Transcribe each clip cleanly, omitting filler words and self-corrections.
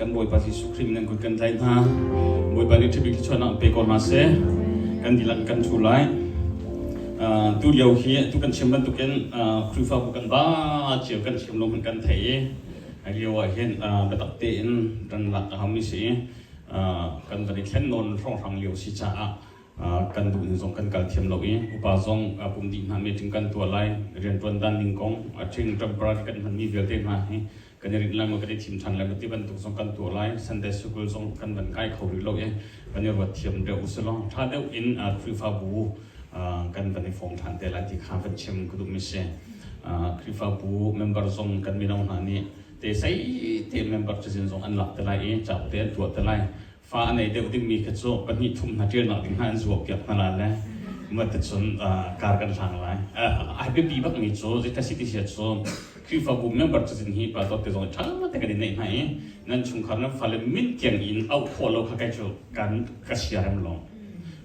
Kan Bawipa Jesuh Khrih min an kut kan tlaih hna. Bawipa nih ṭhabik thluachuahnak pe ko hna seh. Kan dihlak kan ṭhu lai. Tu lio hi tu kan chim bantukin Khrihfabu kan ba cio kan chim lo hmanh kan thei i hi lio ah hin biatak tein kan lak a hami si i kan van i thlen nawn hrawnghrang lio si caah kan duh ning zong kan kal thiam lo i upa zong pum dih hna meeting kan tuah lai rianṭuan dan ning kong a ṭhing temporary kan hmanmi vialte hna hi kan i rinh lai maw kan i thim ṭhan lai maw ti bantuk zong kan tuah lai. Sunday School zong kan van kai kho rih lo i kan i ruat thiam deuh usilaw ṭha deuh in Khrihfabu kan van i fong ṭhan te lai ti kha van chim ka duhmi si. Khrihfabu member zong kan mino hna nih te sei te member cazin zong an lak te lai i cauk te an tuah te lai. Fa a nei deuh dingmi kha cu pahnih thum hna ṭialnak ding hna an zuak piak hna lai le mah cun kar kan hlang lai. Ai biapi bakmi cu zeitlai si ti si ahcun Khrihfabu member cazin hi pa dawt te zong ṭha te kan i neih hna i nan chungkhar nan fale min tiang in auh khawh lo kha kai cu kan ka siarem lo.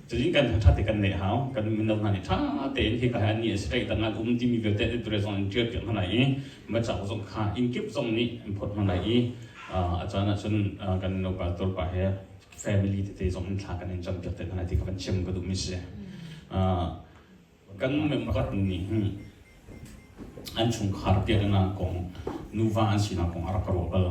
Cazin kan ṭha te kan neih hau. Kan mino hna nih ṭha tein hika hi an ni a si dang an um timi vialte an ture zong in ṭial piak hna lai i ma cauk zong kha inn kip zong nih an phawt hna lai i a caan ahcun kan no pastor pa he family tete zong in thla kan in cam piak te hna lai ti ka van chim ka duhmi si. Kan member nih hin an chungkhar piahnak kong nuva an sinak kong a rak ka ruah bal.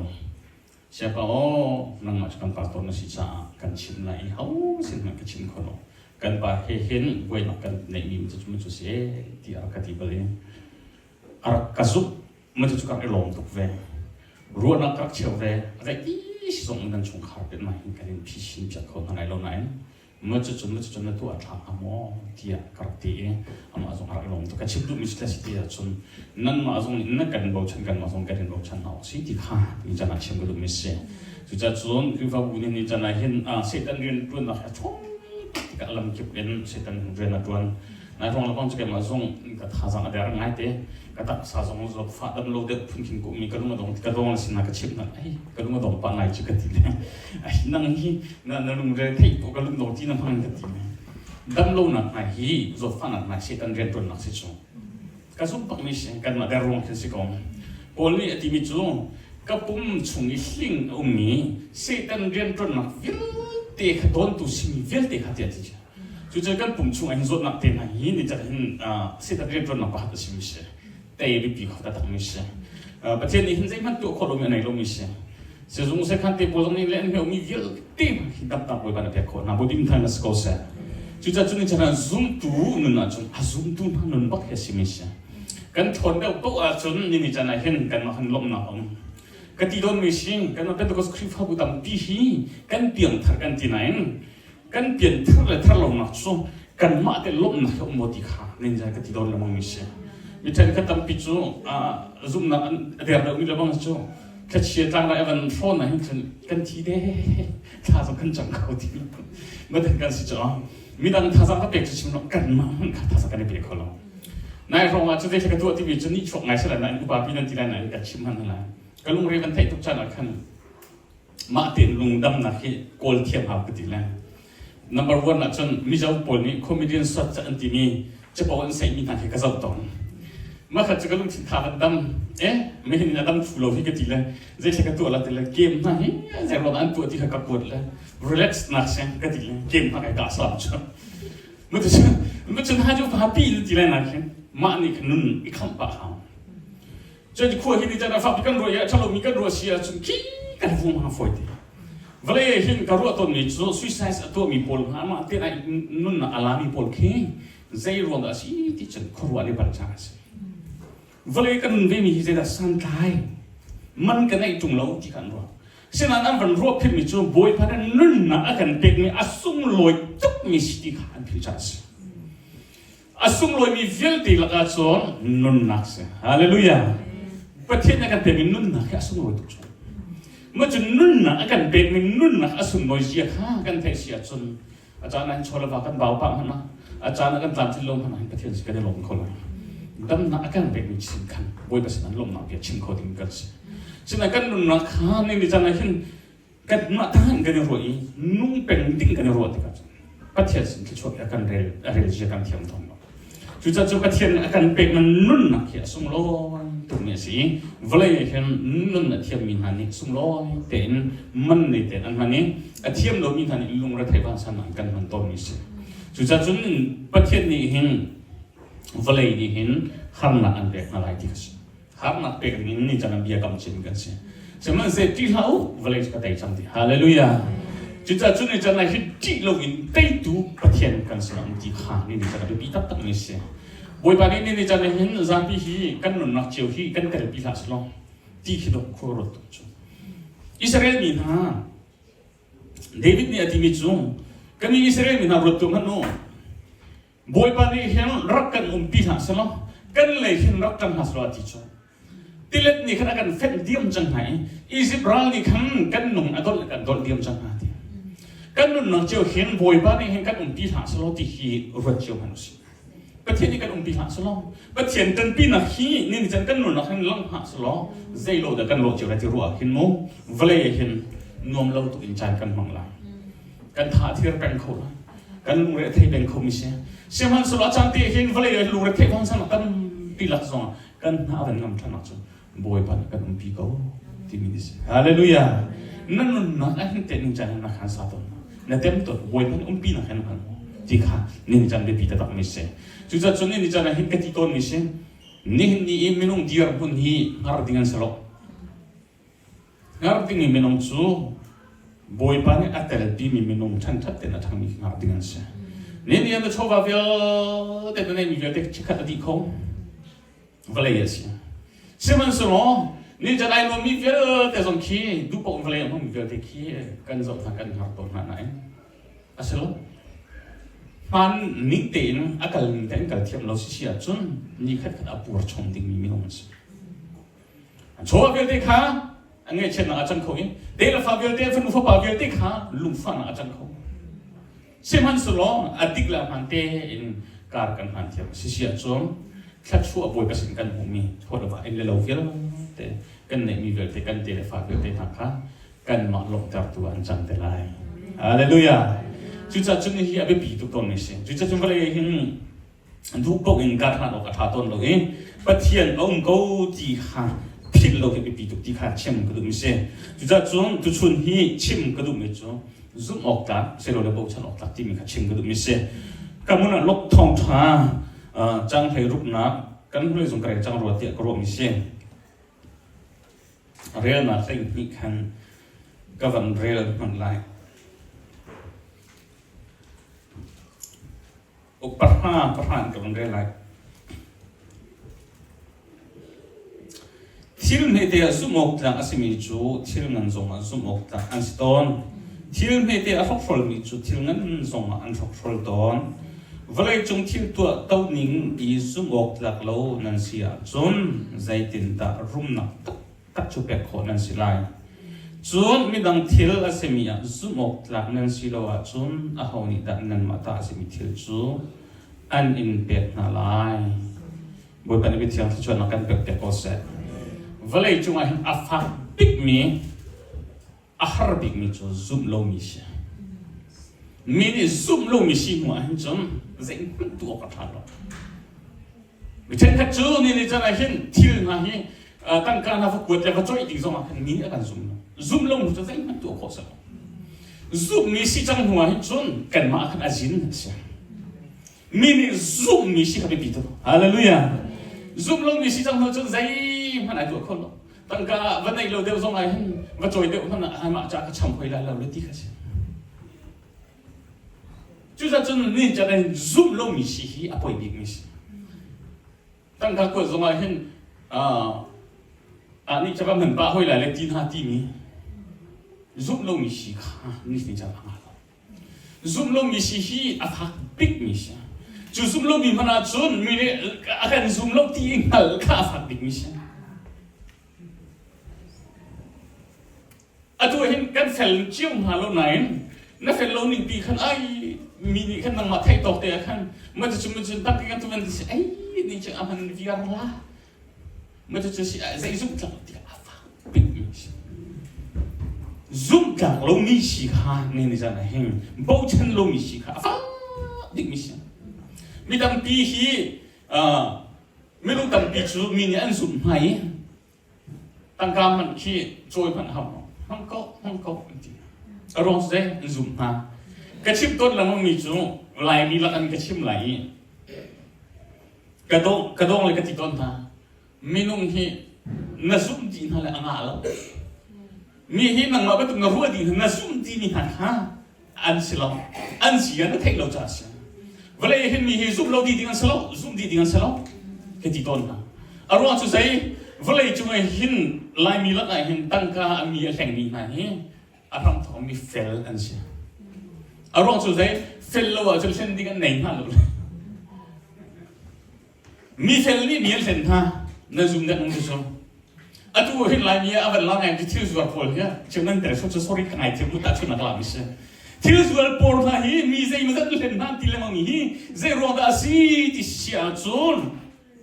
Siapa aw nangmah cu kan pastor na si caah kan chim lai i ho sin hmanh ka chim kho lo. Kan pa he hin buainak kan neihmi cu cu si tiah a rak ka ti bal i a rak ka zumh ma cu ka rak i lawm tuk ve. Ruahnak ka rak cheu ve. Zeiti si zong nan chungkhar pet ma hin kan in phisin piak kho hna lai lo nain ma cucun ma cucun na tuah ṭha hnga maw tiah ka rak ti i amah zong a rak i lawm tuk. Ka chim duhmi cu si ti ahcun nanmah zong nih na kan bochan kanmah zong kan in bochan hna awk si ti kha ni caan ah chim ka duhmi si. Cucaah cun Khrihfabu nih ni caan ah hin Satan rian ṭuannak hi a ṭhawng tikah lamkip in Satan rian a ṭuan. Nai hrawng le bang cu keimah zong ka thazaang a der ngai te. Ka taksa zong zawtfah dam lo deuh phun khin ka um i ka lung a dong ka dong a sin ka chimh hna ai ka lung a dong pah ngai cu ka ti le ai nang hi na na lungre theih ko ka lung dong ti na hmang ka ti le dam lonak hna hi zawtfahnak hna Satan rianṭuannak si cu ka zumh bakmi si kanmah der ruang khin si ko Paul nih a timi cu ka pum chung i hling a ummi Satan rianṭuannak vialte kha dawntu simi vialte kha tiah ti Cucu kan pum chung ah hin zawtnak te hna hi ni hin Satan rianṭuannak pakhat a simi si. Tei biapi kho taktakmi si. Pathian nih hin zeihmanh tuah khawh lomi a nei lomi si. Sizung sekhan te pawl zong nih le an hmeumi vialte hi damnak Bawipa na pek khawh hna. Bawipa thang na si ko seh. Cucaah cu ni chan ah zumtu nun ahcun a zumtu hna nun bak hi a simi si. Kan ṭhawn deuh paoh ahcun ni ni chan ah hin kanmah kan lawmhnak a um. Ka ti tawnmi si, kan Pentecost Khrihfabu tampi hi kan piangthar kan ti nain kan pianthar le thar lonak cu kanmah te lawmhnak he um maw ti kha ninja ka ti dawn lengmang mi si mi ṭhenkhat tampi cu zumhnak an a der deuhmi lebang cu thlachia tlangrai a van hrawn ah hin khan kan thi de thla zong kan cang kho ti madan kan si cu midang thazang ka pek cu chim lo kanmah hmanh kha thazang kan i pe kho lo nai hrawng ah cu zei ka tuah timi cu nih chuak ngai sila nain upa pi nan ti lai nain ka chim hman lai ka lungre van theih tuk caan ah khan mah tein lungdamnak hi kawl thiam hau ka ti le number one ah cun Mizo pawl nih comedian sot an timi capo an saihmi hna khi ka zoh tawn mah khat cu ka lungthin tha van dam eh mehin a dam fu lo hi ka ti le zeitlai ka tuah la ti le game hna hi zei ruang an tuah ti kha ka kuat le relax nak se ka ti le game hna kai ka sam cu mu cun ha ju fa pi ti le na khin mah nih nun i khamh pah hau Cun khua hi ni can a fak kan ruah i a ṭhalomi kan ruah si ahcun khi kan vung hang fawi te. Vawlei hin ka ruah tawnmi cu suicide a tuahmi pawl hna mah te nunnak a lami pawl khi zei ruang dah a si ti cun khuaruah le ban cang a si. Vawlei kan nun vemi hi zeidah santlai man ka neih ṭung lo ti kan ruah. Sinain an van ruah philhmi cu Bawipa nih nunnak a kan pekmi a sunglawi tukmi si ti kha an philh caah a si. A sunglawimi vialte lakah cun nunnak si. Hallelujah. Pathian a kan pekmi nunnak hi a sunglawi tuk cu. Mah cu nunnak a kan pekmi nunnak a sunglawi zia kha kan theih si ahcun a caan ah hin chaw le va kan bau pah hmanh ah a caan ah kan tlamtlin lo hmanh ah hin Pathian si kan i lawm kho lai. Damnak a kan pekmi sin khan Bawipa sin an lawmnak bia chim kho ding kan si. Sinain kan nunnak kha ning ni caan ah hin kanmah tahan kan i ruah i nung peng ding kan i ruah tikah cun Pathian sin thluachuah a kan rel a rel zia kan thiam tawn lo. Cucaah cu Pathian nih a kan pek man nunnak hi a sunglawi tukmi a si i vawlei ah hin nun a thiammi hna nih sunglawi tein man nei tein an hman i a thiam lomi hna nih lungrethei vansan an kan hman tawnmi a si. Cucaah cun Pathian nih hin vawlei nih hin harnak an pek hna lai ti kha si. Harnak pek ding in ni cang bia kam chin kan si. Sihmanhsehlaw ṭih hlah u, vawlei cu ka tei cang ti. Hallelujah. Cucaah cu ni caan ah hi ṭih loin teitu Pathian kan sinah um ti kha ni ni caan ah biapi taktak mi si. Bawipa nih ni ni caan ah hin zapi hi kan nunnak cio hi kan telpi hlah selaw ti khi dawh khua ruat tuk cu. Israel mi hna David nih a timi cu kan Israel mi hna ruat tu hmanh u Bawipa nih hin rak kan umpi hlah selaw kan lei hin rak ṭang hlah selaw a ti cu. Tilet nih khan a kan fenh diam cang hna i Izipt ral nih khan kan nung a dolh kan dolh diam cang hna ti. Kan nunnak cio hin Bawipa nih hin kan umpi hlah selaw ti hi ruat cio hmanh usih. Pathian nih kan umpi hlah selaw Pathian ṭanpinak hi ni can kan nunnak hin lang hlah selaw zeilo dah kan lawh cio lai ti ruah hin mu vawlei ah hin nuam lo tuk in caan kan hmang lai. Kan tha thir peng kho lai. Kan lungre a thei peng kho mi si. Sihmanhsehlaw a caan te hin vawlei ah lungre theih vang sang tampi lak zong kan hna a van ngam ṭhan ahcun Bawipa nih kan umpi ko timi ni si. Hallelujah. Na nunnak a hin te ning caan na khan sa tawn. Na tem tawn Bawipa nih umpi na khan hman ti kha ni caan biapi taktak mi si. Cucaah cun ni caan ah hin ka ti tawn mi si. Nihin ni i minung dirhmun hi hngar ding an si lo. Hngar dingmi minung cu Bawipa nih a telpimi minung ṭhenṭhat tein a ṭhangmi khi hngar ding an si. Ni ni na chawva vialte na neihmi vialte chikkhat a dih kho. Vawlei a si. Sihmanhsehlaw ni can ai nuammi vialte zong khi duh paoh vawlei a hmangmi vialte khi kan zoh hna kan hngar tawn hna nain a si lo. Hmaan ning tein a kal ning tein kal thiam lo si si ahcun ni khat khat a pur chom dingmi minung an si. Chaw vialte kha an ngaihchiatnak a cang kho i te le fa vialte fanu fapa vialte kha lungfahnak a cang kho. Sihmanhsehlaw a dik le a hmaan tein kar kan hmaan thiam a si si ahcun thluachuah Bawipa sin kan hmuhmi chaw le va inn le lo vialte kan neihmi vialte kan te le fa vialte hna kha kanmah lawmhtertu an cang te lai. Hallelujah. Cucaah cun hi a biapi tuk tawnmi a si. Cucaah cun vawlei hin duh paoh in kar hlan awk a ṭha tawn lo i Pathian a um ko ti kha philh lo hi biapi tuk ti kha chim ka duhmi si. Cucaah cun tuchun hi chim ka duhmi cu zumh awk tlak silole bochan awk tlak timi kha chim ka duhmi si. Ka mun ah lok thawngṭha cang hlei ruknak kan hlei zong ka rel cang rua tiah ka ruahmi si. Relnak 12 khan ka van rel hmanh lai. Pahra pahra in ka van rel lai. Thil hmete ah zumh awk tlak a simi cu thil ngan zongah zumh awk tlak an si tawn. Thil hmete a hrokhrolmi cu thil ngan zongah an hrokhrol tawn. Vawleicung thil tuah to ning i zumh awk tlak lo nan si ahcun zeitindah rumnak taktak cu pek khawh nan si lai? Cun midang thil a simi ah zumh awk tlak nan si lo ahcun aho nih dah nanmah ta a simi thil cu an in pek hna lai? Bawipa nih biathiang thluachuahnak kan pek piak ko seh. Vawlei cungah hin a fak bikmi, a har bikmi cu zumh lomi si. Mi nih zumh lomi si hnu ah hin cun zeihmanh tuah awk a ṭha lo. Mi ṭhenkhat cu ni ni can ah hin thil hna hi tangka hna va kuat le va coih ding zongah khan mi nih a kan zum lo. Zumh lo hnu cu zeihmanh tuah khawh si lo. Zumhmi si cang hnu ah hin cun kanmah ah khan a zin a si. Mi nih zumhmi si kha biapi tuk. Hallelujah. Zumh lomi si cang hnu cun zeihmanh ai tuah kho lo. Tangka va neih lo deuh zong ah hin va cawi deuh hmanh ah mah ca ka cham hoi lai lo le ti kha si. Cucaah cun ni can in zumh lomi si hi a poi bikmi si. Tangka kuat zong ah hin ah nih ca va hman pah hoi lai le ti hna timi zumh lomi si kha ni ni can a ngah lo. Zumh lomi si hi a fak bikmi si. Cu zumh lomi hmanh ahcun mi nih a kan zum lo ti i hngalh kha a fak bikmi si. Atu hin kan fel cio hna lo nain na fel lo ning pi khan ai mi nih khan nangmah theih tawk te ah khan ma cu cu cun tak kan tu van si ai ni cu a hman viar la ma cu cu si zei zumh tlak ti a fak bik mi si zumh tlak lo mi si kha ne ni zan hin bochan lo mi si kha a fak bik mi si mi tampi hi. Minung tampi cu mi nih an zumh hna i tangka hmanh khi cawi hmanh hau lo. Hmang ko, hmang ko an ti. A ruang cu zei? An zumh hna. Ka chim tawn lengmang mi cu Laimi lak an ka chim lai i ka dong ka dong le ka ti tawn hna. Minung hi na zumh dih hna le a ngah lo. Mi hi nangmah bantuk na ruah dih hna na zumh dih mi hna kha an si lo. An si ah na theih lo caah a si. Vawlei hin mi hi zumh lo dih ding an si lo, zumh dih ding an si lo. Ka ti tawn hna. A ruang cu zei? Vawlei cung ah hin Laimi lakah hin tangka a mi a hlengmi hna hi a hramthawk mi fel an si. A ruang cu zei? Fel lo ahcun hlen ding an nei hna lo. Mi fel nih mi an hlen hna. Na zum dek um cu. Atu hin Laimi ah a van la ngai mi thil zuar pawl hi chim nan tel so sorry ka ngai thiam mu ta chun nak la mi si. Thil zuar pawl hna hi mi zei ma zat hlen hna ti lengmang hi zei ruang dah a si ti si ahcun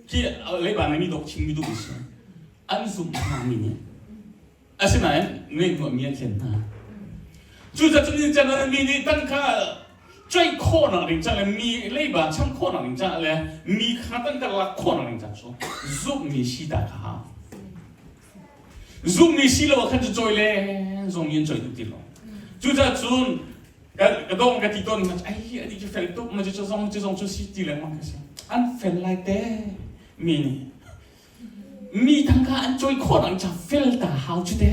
khi leiba ngeimi dok chim mi duh mi si. An zumh hna mi nih Asinain ngaihnuahmi an thlen hna. Cucaah cun ni can mi nih tangka coih khawhnak ding ca le mi leiba cham khawhnak ding ca le mi kha tangka lak khawhnak ding ca cu zumhmi si ta kha hau. Zumhmi si lo ah khan cu cawi le zong mi an coih duh ti lo. Cucaah cun ka dong ka ti tawn ai ani cu fel tuk ma cu zong cu zong cu si ti lengmang ka si. An fel lai te mi nih Mi tangka an cawi khawh nak ca fel ta hau cu te.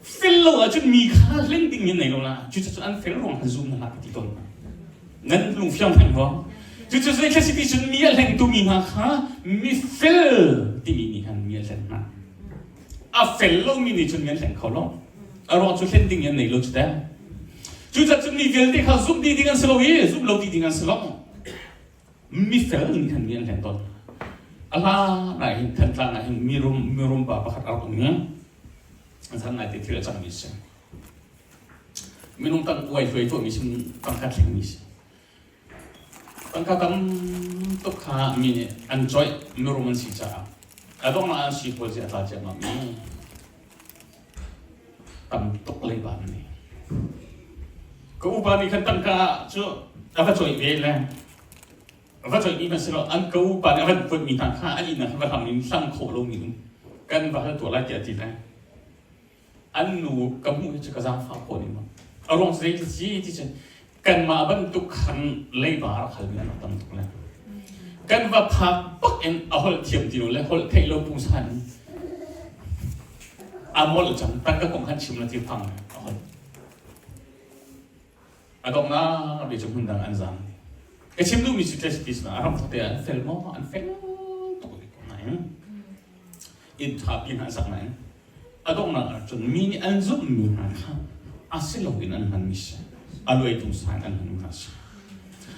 Fel lo ahcun mi kha hlen ding in nei lo la. Cucu an fel ruang khan zum na hlah ka ti tawn hna. Nan lung fiang theng maw? Cucu zei thla si ti cun mi a hlengtu mi hna kha mi fel timi nih khan mi a hlen hna. A fel lomi nih cun mi an hleng kho lo. A ruang cu hlen ding in an nei lo cu te. Cucaah cun mi vialte kha zumh dih ding an si lo i zumh lo dih ding an si lo. Mifel nih khan mi an hlen tawn. A hlan ah hin Thantlang ah hin mirum mirum pa pakhat a rak um i zan ngai te thil a cangmi si. Minung tang uai hluai tuahmi sim tangka thlengmi si. Tangka tam tuk kha mi nih an coih mirum an si caah a donghnak an si pawl si a tla ciammam i tam tuk leiba an nei. Ka upa nih khan tangka cu a va coih ve le a va coihmi hmanh si lo an ka upa nih a van kuatmi hna kha an inn ah khan va hlam in hlam khawh lomi um kan va hal tuah lai tiah a ti le an nu ka hmuh hi cu ka zaangfah khawh ning a ruang zei ti ti cun kanmah bantuk khan leiba a rak halmi an rak tam tuk le kan va phak bak in a holh thiam ti lo le holh theih lo pungsan a molh cang tangka kong khan chim la ti phang a holh a donghnak bi cu hmun dang an zam ka chim duhmi cu ti a ram thok te an fel maw an fel tuk ko nain inn ṭha pi hna sak nain A donghnak ah cun mi nih an zumhmi hna kha a si loin an hmanmi si. A luaitu sa in an hmanmi hna si.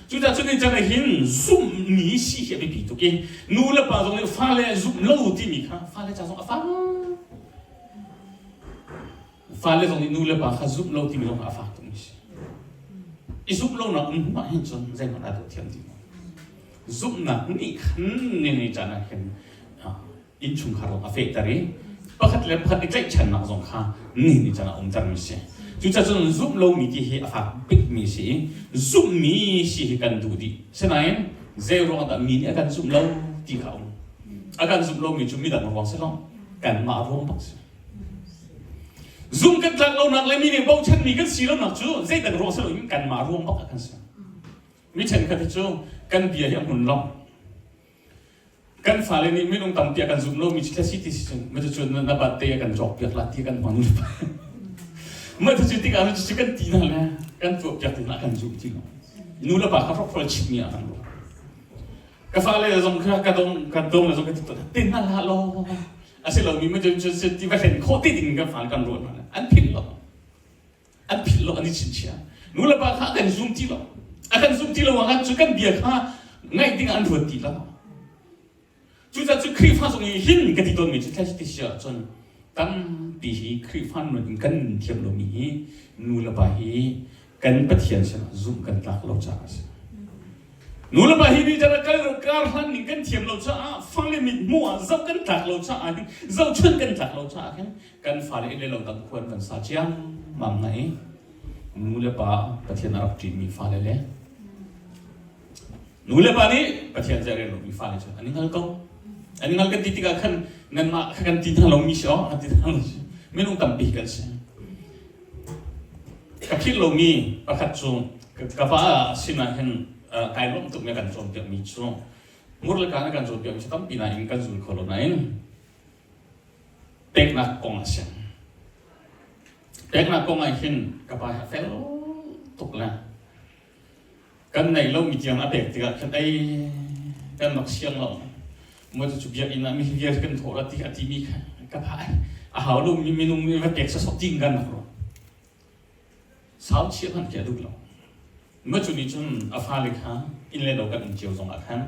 Cucaah cun ni can ah hin zumhmi si hi a biapi tuk i nu le pa zong nih fale zumh lo timi kha fale ca zong a fak. Fale zong nih nu le pa kha zumh lo timi zong kha a fak tukmi si. I zumh lonak um hnu ah hin cun zeihmanh aa tuah thiam ti lo. Zumhnak nih khan ni ni caan ah hin innchungkhar zong a fehter i pakhat le pakhat i tlaihchannak zong kha ni ni can a umtermi si. Cucaah cun zumh lomi ti hi a fak bikmi si i zumhmi si hi kan duh dih. Sinain zei ruang dah mi nih a kan zumh lo ti kha a um. A kan zumh lomi cu midang ruang si lo, kanmah ruang bak si. Zumh kan tlak lonak le mi nih bochanmi kan si lonak cu zeidang ruang si loin kanmah ruang bak a kan si. Mi ṭhenkhat hi cu kan bia hi a hmun lo. Kan fale nih minung tampi a kan zum lomi cu si ti si cun ma cu na bat te a kan cawk piak la ti kan hmang ma cu tikah cu kan ti hna le kan tuah piak ti hna kan zum ti lo nu le pa kha hrokhrol chimmi ah kan ruah ka fale zong kha ka dong ka dong le zong ka ti to te hna hlah law a si lomi ma cu ti va hlen khawh ti ding kan fale kan ruah hna an philh lo An philh lo an i chinchiah. Nu le pa kha a kan zum ti lo. A kan zum ti lo ah khan cu kan bia kha ngaih ding an ruat ti lo. Cucaah cu Khrihfa zong i hin ka ti tawnmi cu thlai ti si ahcun tampi hi Khrihfa nun in kan nun thiam lomi hi nu le pa hi kan Pathian sinah zumh kan tlak lo caah a si. Nu le pa hi nih cun kal kar hlan ning kan thiam lo caah fale mit hmuh ah zoh kan tlak lo caah hin zohchunh kan tlak lo caah hin kan fale inn le lo dang khuan kan sa ciammam hna i nu le pa Pathian a rak ṭimi fale le Nu le pa nih Pathian zei rian lomi fale cu an i hngal ko. An i hngal kan ti tikah khan nanmah kha kan ti hna lomi si aw, kan ti hna lo si. Minung tampi kan si. Ka philh lomi pakhat cu ka pa sinah hin kai lawmh tukmi a kan cawnpiakmi cu mur le kaan a kan cawnpiakmi cu tampi nain kan zul kho lo nain peknak kong a si. Peknak kong ah hin ka pa hi a fel tuk le kan nei lomi tiang a pek tikah khan ei kan rak siang lo mo cu biakinn ah mi vial kan thawh la ti a timi kha ka pha a hau lo mi minung nih va pek sasok ting kan rak ruah sau chia hmanh khi a duh lo ma cu nih cun a fale kha inn le lo kan um cio zong ah khan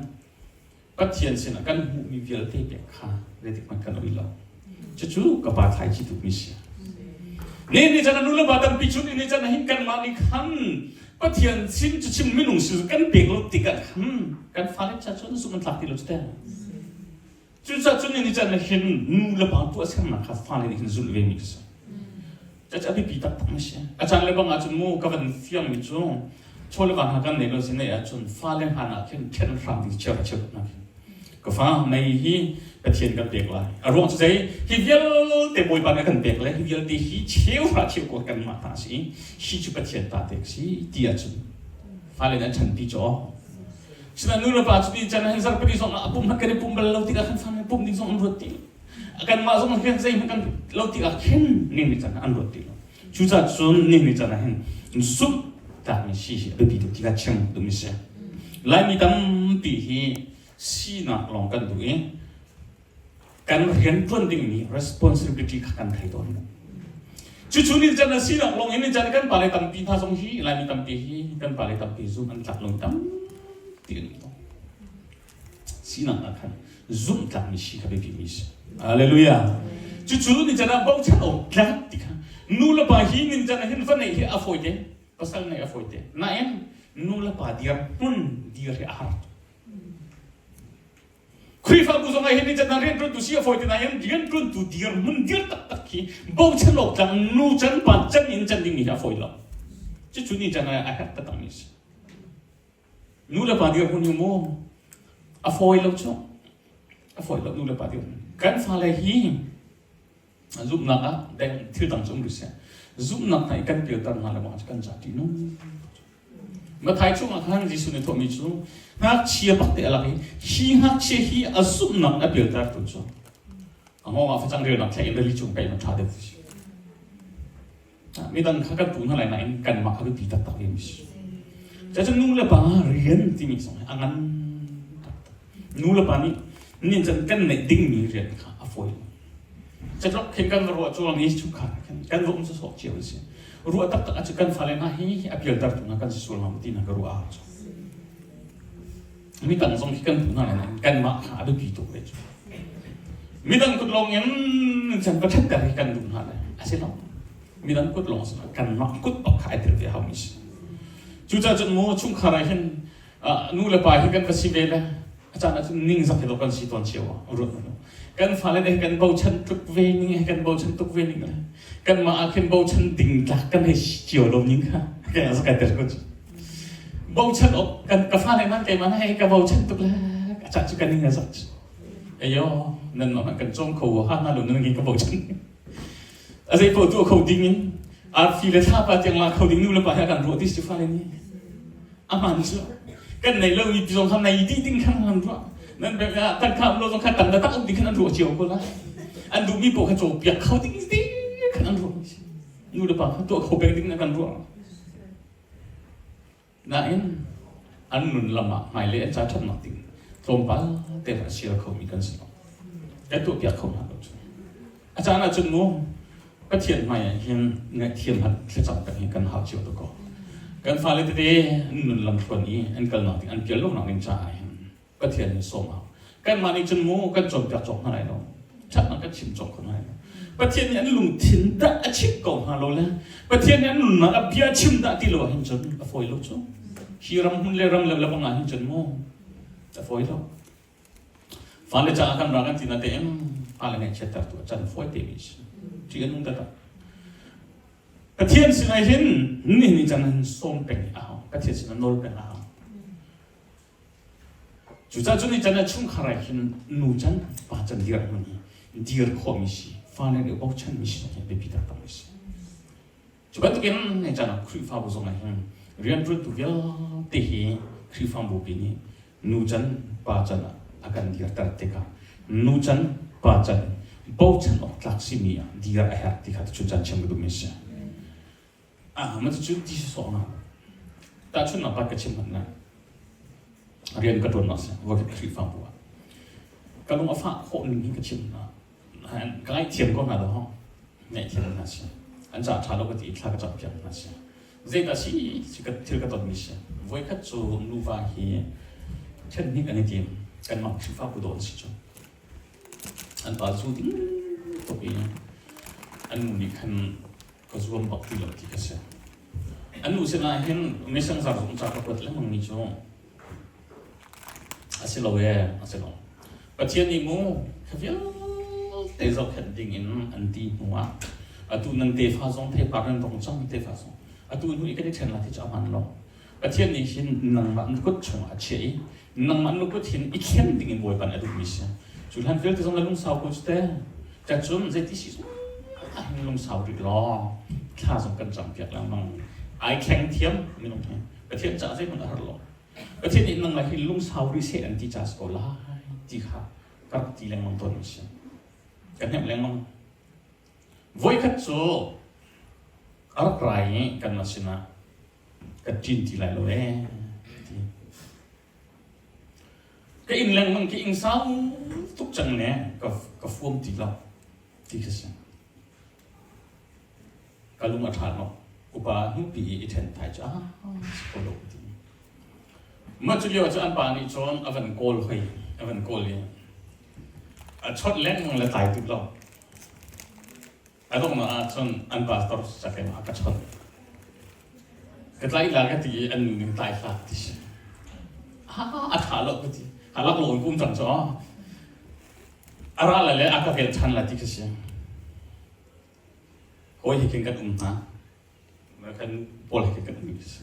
Pathian sinah kan hmuhmi vialte pek kha zeitik hmanh kan oi lo. Cucu ka pa thlaici tukmi si. Ne ni chan nu le pa tampi chun ni chan hin kanmah nih khan Pathian sin cu chim minung sin kan pek lo tikah khan kan fale cha cun zumh an tlak ti lo cu te. Cucaah cun ni chan hin nu le pa tuahsernak kha fale nih hin zulh ve mi ka si. Caca biapi taktak na si. A caan le bang ahcun mu ka van fiangmi cu chaw le va hna kan nei lo si nei ahcun fale hna ah khin ṭhen hram ding chia ka chia hna khin. Ka fa mei hi Pathian kan pek lai. A ruang cu zei hi vialte Bawipa nih a kan pek le hi vialte hi cheu hra cheu ko kan mah ta si hi cu Pathian ta te si ti ahcun fale nih an ṭhanpi cu aw. Sinain nu le pa cu ni can hin zarhpini zong ah a pum kan i pum bal lo tikah khan fale pum ding zong an ruat ti. Kanmah zong hin zeihmanh kan lo tikah khin ning ni can an ruat ti lo. Cucaah cun ning ni can ah hin zumh tlakmi si hi a biapi tuk ti kha chim duhmi si. Laimi tampi hi sinak lawng kan duh i kan rian ṭuan dingmi responsibility kha kan thei tawn lo. Cucu ni can a sinak lawng in ni can kan pale tampi hna zong hi Laimi tampi hi kan pale tampi zumh an tlak lo tampi an um tawn. Sinak ah khan zumh tlakmi si kha biapi mi si. Hallelujah. Cucu ni can ah bochan awk tlak ti kha nu le pa hi nin can ah hin va neih hi a fawi te pasal neih a fawi te nain nu le pa dir hmun dir hi a har Khrihfabu zong ah hin ni can ah rianṭuantu si a fawi te nain rianṭuantu dir hmun dir taktak khi bochan awk tlak nu can pa can in can dingmi hi a fawi lo. Cucu ni can ah a herh taktak mi si. Nu le pa dirhmun hi mu a fawi lo cu. A fawi lo nu le pa dirhmun. Kan fale hi zumhnak ah deng thil dang cu um rih seh. Zumhnak hna i kan pialter hna le bang kan ca ṭih nung. Mathai chungah khan Jesuh nih thawhmi cu ngakchia bak te a lak i hi ngakchia hi a zumhnak a pialtertu cu a hngawng ah facang relnak thlaih in rili cung paih ma ṭha deuh ti. Midang kha kan puh hna lai nain kanmah kha biapi taktak mi si. Cucu nu le pa rian timi zong hi a ngan taktak. Nu le pa nih nin can kan neih dingmi rian kha a fawi lo. Catlok khin kan va ruah cuang i chungkhar khin kan va um sawsawh cio an si. Ruah taktak ahcun kan fale hna hi a pialtertu hna kan si sual hnga ti hna ka ruah ah cu. Midang zong khi kan puh hna lai nain kanmah kha a biapi tuk ve cu. Midang kut lawng in can va ṭhatter hi kan duh hna lai. A si lo. Midang kut lawng si lo. Kanmah kut bak kha ai tel ve haumi si. Cucaah cun mu chungkhar ah hin nu le pa hi kan va si ve le a caan ahcun ningzak hi kan si tawn cio ah ruat lo. Kan fale nih kan bochan tuk ve ning kan bochan tuk ve ning le kanmah ah khin bochan ding tlak kan hei si cio lo ning kha kai tel ko cu. Bochan awk kan ka fale man keimah hei ka bochan tuk le a cah cu kan ning a zak cu. Ayo nan mah kan cawm kho ha na lo nan ngi ka bochan. A zei po tu kho ding in arfi le thlapa tiang la kho ding nu le pa he kan ruah ti si fale ni. A man cu kan nei lo mi zong kha nei di ding khan an ruah. Nan bek ah kan kham lo zong kha tam da tak um ding khan an ruah cio ko la. An duh mi po kha caw piak kho ding ti khan an ruah. Nu le pa kha tuah kho peng ding na kan ruah. Nain an nun lam ah hmailei an ca ṭhatnak ding tlawmpal te a sial khomi kan si lo. Kan tuahpiak kho hna lo cu. A caan ahcun mu Pathian hmai ah hin ngaihthiam hat thlacam peng hi kan hau cio tuk ko. Kan fale tete an nun lam thluan i an kalnak ding an pial lonak ding caah hin Pathian nih sawm hau. Kanmah nih cun mu kan cawnpiak cawk hna lai lo. Ṭhatnak kan chim cawk kho hna lai lo. Pathian nih an lungthin dah a chimh ko hna lo le Pathian nih an nunnak a bia chim dah ti lo ahhin cun a fawi lo cu. Hi ram hmun le ram le le bang ah hin cun mu a fawi lo. Fale caah kan ra kan ti na te fale ngaihchiatter tu a can fawi te mi si. Ṭih a nung taktak. Pathian sinah hin nihin ni can hin sawm peng a hau. Pathian sinah nawl peng a hau. Cucaah cu ni can ah chungkhar ah hin nu can pa can dir hmun hi dir khawhmi si, fale nih bochanmi si hi biapi taktak a si. Cu bantukin ni can ah Khrihfabu zong ah hin rianṭuantu vialte hi Khrihfabu pi nih nu can pa can ah a kan dirter tikah nu can pa can bochan awk tlak simi ah dir a herh ti kha cu can chim ka duhmi a si. Ah, mah cucu ti sawsawh na. Tahchunhnak pa ka chim hmanh na. Rian ka ṭuan si, voikhat Khrihfabu ah. Ka lung a fah khawh ning hi ka chim hna. Ka ngaihthiam ko hna lo. Ngaihthiam hna si. An ca ṭha lo ka ti i thla ka cam piak hna si. Zeidah si si ka thil ka tonmi si. Voikhat cu nuva hi ṭhen hnik an i tim. Kanmah Khrihfabu daw an si cu. An pa zu ding tuk i an nu nih khan ka zuam bak ti lo ti ka si. An nu sinah hin misang zar zung ca ka kuat lengmang mi cu a si lo ee, a si lo. Pathian nih mu kha vialte zohkhenh ding in an ti hnu ah atu nan tefa zong theipar nan dong cang tefa zong atu hnu i kan i ṭhen lai ti cu a hmaan lo. Pathian nih hin nangmah na kut chungah a chiah i nangmah na kut hin i thlen ding in Bawipa nih a duhmi si. Cu hlan vialte zong na lungsau ko cu te. Cacun zeiti si zong ah hin lungsau rih law thla zong kan cam piak lengmang. Ai thleng thiam minung hi. Pathian caah zeihmanh a har lo. Pathian nih nangmah hi lungsau rih seh an ti ca si ko lai ti kha ka rak ti lengmang tawn mi si. Ka hnemh lengmang. Voikhat cu a rak rai i kanmah sinah ka ṭin ti lai lo ee ti. Ka inn lengmang ka ing sau tuk cang ne ka ka fuam ti lo ti ka si. Ka lung a ṭha lo. Upa hnupi i i ṭhen thai cu ah si ko lo ti. Mah cu lio cu an pa nih cun a van kawl hoi a van kawl i a chawt lengmang le tlai tuk lo. A donghnak ah cun an pastor sakem a ka chawnh. Ka tlaih la ka ti i an nu nih tlai hlah ti si. A ṭha lo ka ti. A lak lo in kum cang cu. A ra le le a ka vel ṭhan la ti ka si. Hawi he khin kan um hna. Kan pawl he khin kan um ti si.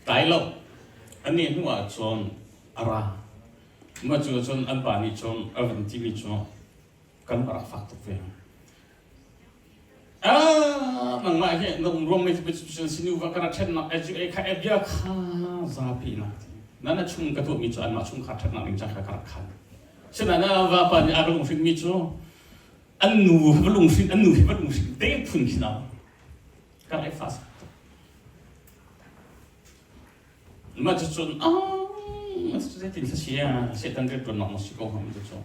Tlai lo. Ani hnu ah cun a ra. Mah cu cun an pa nih cun a van timi cu kan rak fak tuk ve. Ah, nangmah hi na um ruang mei sinu va kana ṭhennak e kha e bia kha zapi na na na chung ka tuahmi cu anmah chungkhar ṭhatnak ding ca kha ka rak khan. Sinain na vapa nih a ka lunghrinhmi cu an nu va lunghrinh an nu hi va lunghrinh te phun khi na ka rak i fas tuk. Mah cucun ah zeitin si Satan rianṭuannak na si ko hnga cu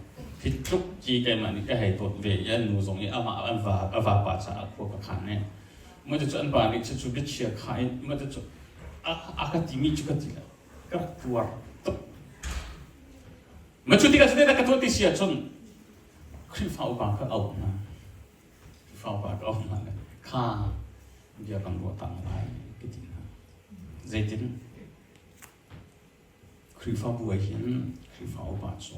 hi tluk ci keimah nih ka hei dawt ve i an nu zong i amah an va a vapa caah khua ka khan i mah cucu an pa nih cucu biachia kha in mah cucu a ka timi cu ka ti lo ka rak tuar tuk mah cu tikah cuti ka tuah ti si ahcun Khrihfa upa ka auh hna Khrihfa upa ka auh hna kha bia kan ruah tang lai ka ti hna. Zeitin? Khrihfabu ah hin Khrihfa upa cu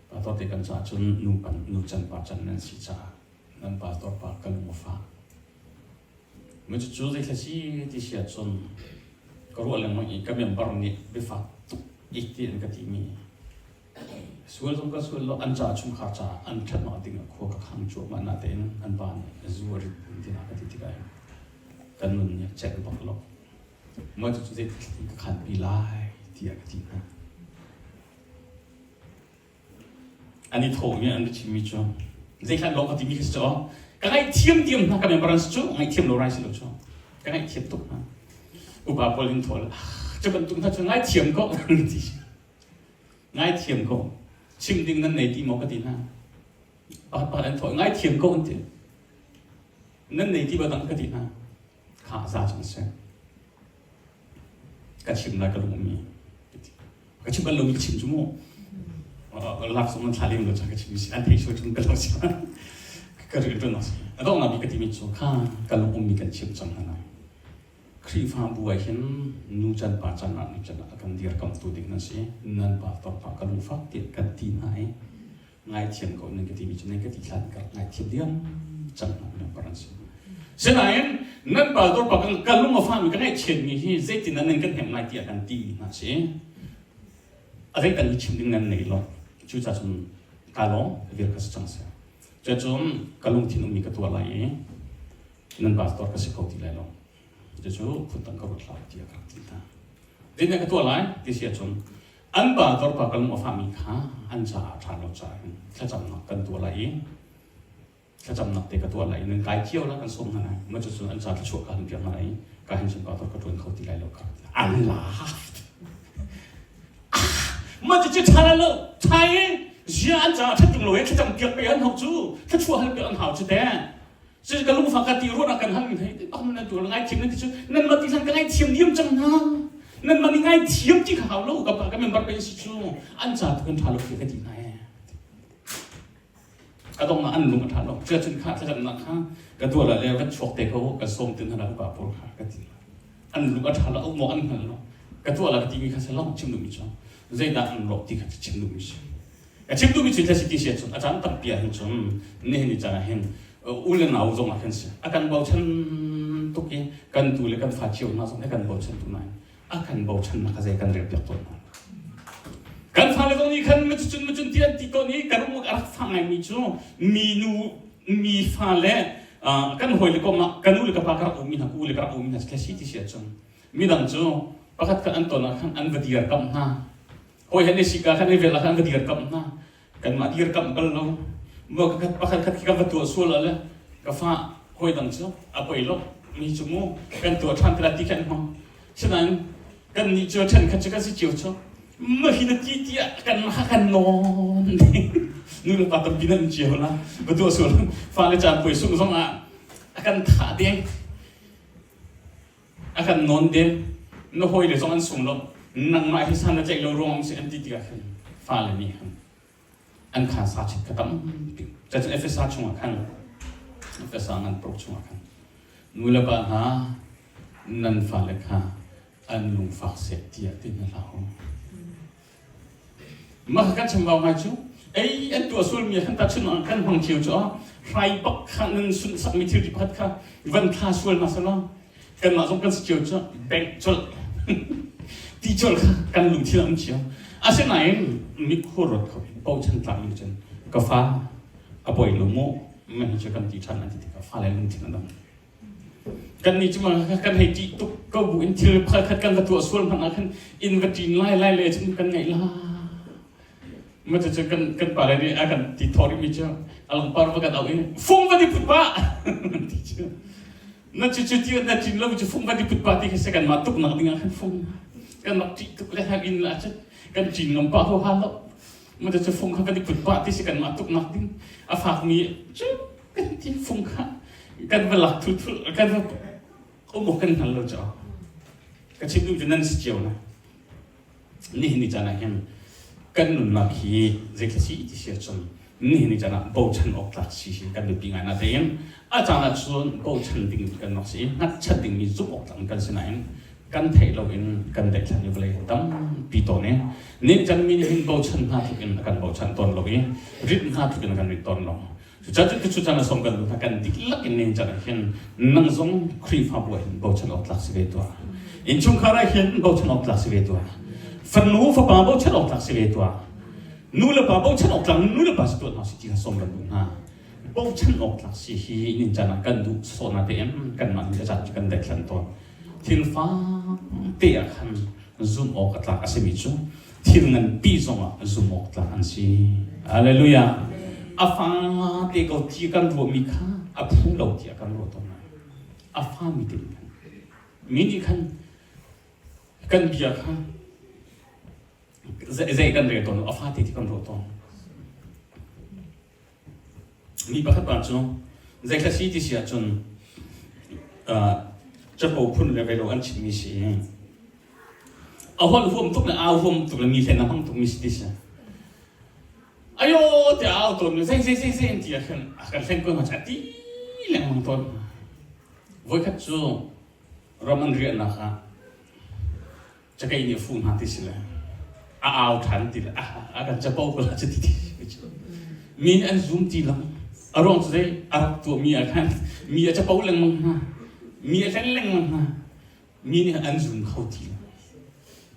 pastor te kan caah cun nu pan nu can pa can nan si caah nan pastor pa ka lung a fak. Mi cucu zeithla si ti si ahcun ka ruah lengmang i ka member nih biafak tuk ik ti an ka timi Sual zong ka sual lo, an ca chungkhar caah an ṭhatnak ding ah khua ka khang cuahmah natein an pa nih zu a rit tin a ka ti tikah hin kan nun nih a celh bak lo. Mah cucu zeitin ka khanpi lai tiah ka ti hna. An i thawhmi an ka chimmi cu zeihlan lawng ka timi ka si cu ka ngaihthiam diam hna ka member an si cu ngaihthiam lo rai si lo cu ka ngaihthiam tuk hna. Upa pawl in thawl cu bantuk hna cu ngaithiam ko an ti. Ngaithiam ko. Chim ding nan nei ti maw ka ti hna. Pakhat an thawh ngaithiam ko an ti. Nan nei ti ba dang ka ti hna. Kha za cang seh. Ka chim lai ka lung ummi. Ka chim bal lomi ka chim cu mu. Lak zong an thla lem lo ka chim si. An thei sual cun ka lo si. Ka rian ṭuan si. A donghnak bik ka timi cu kha ka lung ummi kan chim cang hna lai. Khrihfabu ah hin nu can pa can ah nu can ah a kan dirkamtu ding nan si. Nan pa torpa ka lungfak tiah kan ti hna i ngaithiam ko nan ka timi cu nan ka ti hlan ka rak ngaithiam diam cang hna member an si. Sinain nan pa torpa ka lung a fahmi ka ngaihchiatmi hi zeitin nan kan hnemh lai tiah kan ti hna si. A zeidang hi chim ding nan nei lo. Cucaah cun ka lawm vir ka si cang seh. Cucun ka lungthin ummi ka tuah lai i nan pastor ka si kho ti lai lo. Cucu phundang ka ruat lai tiah ka rak ti hna. Zeidah ka tuah lai ti si ahcun an pastor pa ka lung a fahmi kha an caah a ṭha lo caah hin thlacamnak kan tuah lai i thlacamnak te ka tuah lai i nan kai cio la kan sawm hna lai. Mah cucun an ca thluachuah ka han piak hna lai i ka hin cun pastor ka ṭuan kho ti lai lo ka rak ti. An laughed. Mah cucu ṭha lai lo. Ṭha i zia an caah ṭhat ṭung lo i thlacam piak pe an hau cu thluachuah hal piak an hau cu te. Cucu ka lungfak ka ti ruahnak kan hal mi hei bak nan tuar ngaithiam nan ti cu nan mah ti hlan ka ngaithiam diam cang hna. Nan mah nih ngaithiam ti kha hau lo ka pa ka member pe si cu an ca tu kan ṭha lo ti ka ti hna ee. Ka dong ah an lung a ṭha lo. Cuacun kha thlacamnak kha ka tuah la le van chuak te ko ka sawm tin hna upa pawl kha ka ti. An lung a ṭha lo maw an hngal lo. Ka tuah la ka timi kha si long chim duhmi cu zeidah an rawk ti kha chim duhmi si. Ka chim duhmi cu thil si ti si ahcun a caan tampi ah hin cun nihin ni caan ah hin u le nau zong ah khan si a kan bochan tuk i kan tu le kan fa cio hna zong nih kan bochan tuk nain a kan bochannak kha zei kan rel piak tawn hna. Kan fale zong nih khan macun macun ti an ti tawn i kan um a rak fa ngaimi cu mi nu mi fa le kan hawi le kom ah ka nu le ka pa ka rak ummi hna ka u le ka rak ummi hna si ti si ahcun midang cu pakhat khat an ton ah khan an va dirkamh hna Hawi he sika khan i vel ah khan va dirkamh hna. Kanmah dirkamh bal lo. Pakhat pakhat khat khi kan va tuah sual ah le ka fa hawi dang cu a poi lo mi cu mu kan tuah ṭhan te ti khan hmang. Sinain kan nih cu ṭhen khat cu kan si cio cu ma hi na ti tiah kan ha kan nawn nu le pa tampi nan cio la va tuah sual fale caan puai sung zong ah a kan thah deng A kan nawn deng. Na hawile zong an sung lo. Nangmah hi san na tlaih lo ruang si an ti tikah khan fale nih khan an khan sa chit kha tampi. Cacun Efesa chungah khan Efesa ngan paruk chungah khan nu le pa hna nan fale kha an lungfak seh tiah ti hna hlah u. Mah kan chambau ngai cu ei an tuah sualmi khan tahchun ah kan hmang cio cu hrai bak kha nan sunhsakmi thilri pakhat kha van thla sual hna selaw kanmah zong kan si cio cu bank colh ti colh kha kan lungthin a um cio. Asinain mitkhur ruat kho bochan tlak mi cun ka fa a poi lo mu mah hi cu kan ti ṭhan an ti tikah fale lungthin a dam. Kannih cu kan hei ṭih tuk ko bu in thil pakhat kan va tuah sual hmanh ah khan inn va ṭin lai lai le cun kan ngaih la. Ma cu kan kan pale nih a kan ti thawr mi cu a langpar va kan auh i fung va di put pa ti cu na cu cu ti na ṭin lo cu fung va di put pa ti khi se kan mah tuk nak ding ah khan fung kan rak ṭih tuk le hang inn la cun kan ṭin ngam pa ho ha lo ma cu fung kha va di put pa ti si kan mah tuk nak ding a fak mi cu kan ti fung kha kan va lak thul thul kan va um kan hngal lo cho ka chim duh cu nan si cio na nihin ni caan ah hin kan nunnak hi zeithla si ti si ahcun nihin ni caan ah bochan awk tlak si hi kan biapi ngai na tein a caan ah cun bochan ding kan rak si i hngatchan dingmi zumh awk tlak kan si nain kan theih lo in kan daihthlan i vawlei tampi tawn i nin can mi nih hin bochan hna tluk in a kan bochan tawn lo i rit hna tluk in a kan rit tawn lo. Cucaah cu caan a sawm kan duh hna kan dihlak in nin can ah hin nang zong Khrihfabu ah hin bochan awk tlak si ve tuah. Innchungkhar ah hin bochan awk tlak si ve tuah. Fanu fapa bochan awk tlak si ve tuah. Nu le pa bochan awk tlak nu le pa si tuah hna si ti kha sawm kan duh hna. Bochan awk tlak si hi nin caan ah kan duh sawhna te in kanmah nih a caan cu kan daithlan tawn. Thil fang te ah khan zumh awk a tlak a simi cu thil nganpi zongah zumh awk tlak an si. Hallelujah. A fa te ko ti kan ruahmi kha a phu lo tiah kan ruah tawn lai. A fa mi te khan mi nih khan kan bia kha zei kan rel tawn a fa te ti kan ruah tawn. Mi pakhat pa cu zeithla si ti si ahcun capo phun le velo an chimmi si i a holh huam tuk le au huam tuk le mi hlen a hmang tukmi si ti si. Ayo tiah au tawn zei zei zei zei an ti ah khan a kan hlen ko hna a ti lengmang tawn. Voikhat cu ram an riahnak ah cakei nih a fuh hna ti si le a au ṭhan ti le a kan capo ko la ti ti mi nih an zum ti lo a ruang cu zei a rak tuahmi ah khan mi a capo lengmang hna mi a hlen lengmang hna mi nih an zum kho ti lo.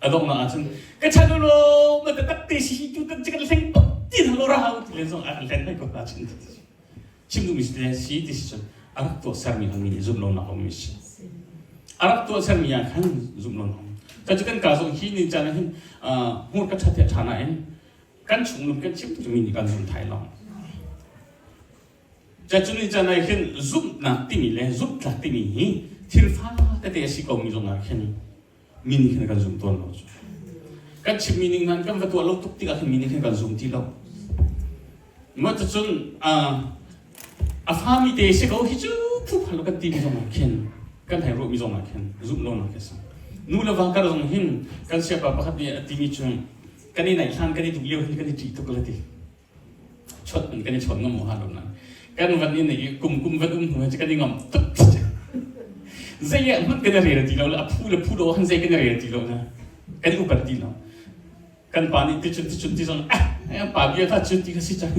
A donghnak ahcun ka chan u law ma tak te si tu tan kan hleng tuk ti hna lo ra ti le zong a kan hlen hoi ko hna chin chim duhmi si te si ti si cun a rak tuah sermi khan mi nih zumh lonak a um mi si. A rak tuah sermi ah khan zumh lonak um. Ka cu kan ka zong hi ni caan ah hin hmur ka ṭhat hi a ṭha nain kan chunglum kan chim mi nih kan zum thai lo. Cacun ni caan ah hin zumhnak timi le zumhtlak timi hi thil fa tete a si komi zongah khin mi nih khin kan zum tawn lo cu. Kan chimmi ning nan kan va tuah lo tuk tikah khin mi nih khin kan zum ti lo. Mah cucun a fami te si ko hi cu phu phal lo kan timi zongah khin kan hei ruahmi zongah khin zumh lonak khi si. Nu le va kar zong hin kan siapa pakhat nih a timi cu kan i naih hlan kan i duh lio hin kan i ṭih tuk la ti. Chawt in kan i chawn ngam ha lo nan. Kan van in i kum kum van um hnu kan i ngam tuk. Zei ah hmanh kan i rel ti lo le a phu le phu do han zei kan i rel ti lo na. Kan i upat ti lo. Kan pa nih ticun ticun ti zong ah pa bia tha cu ti kha si cang.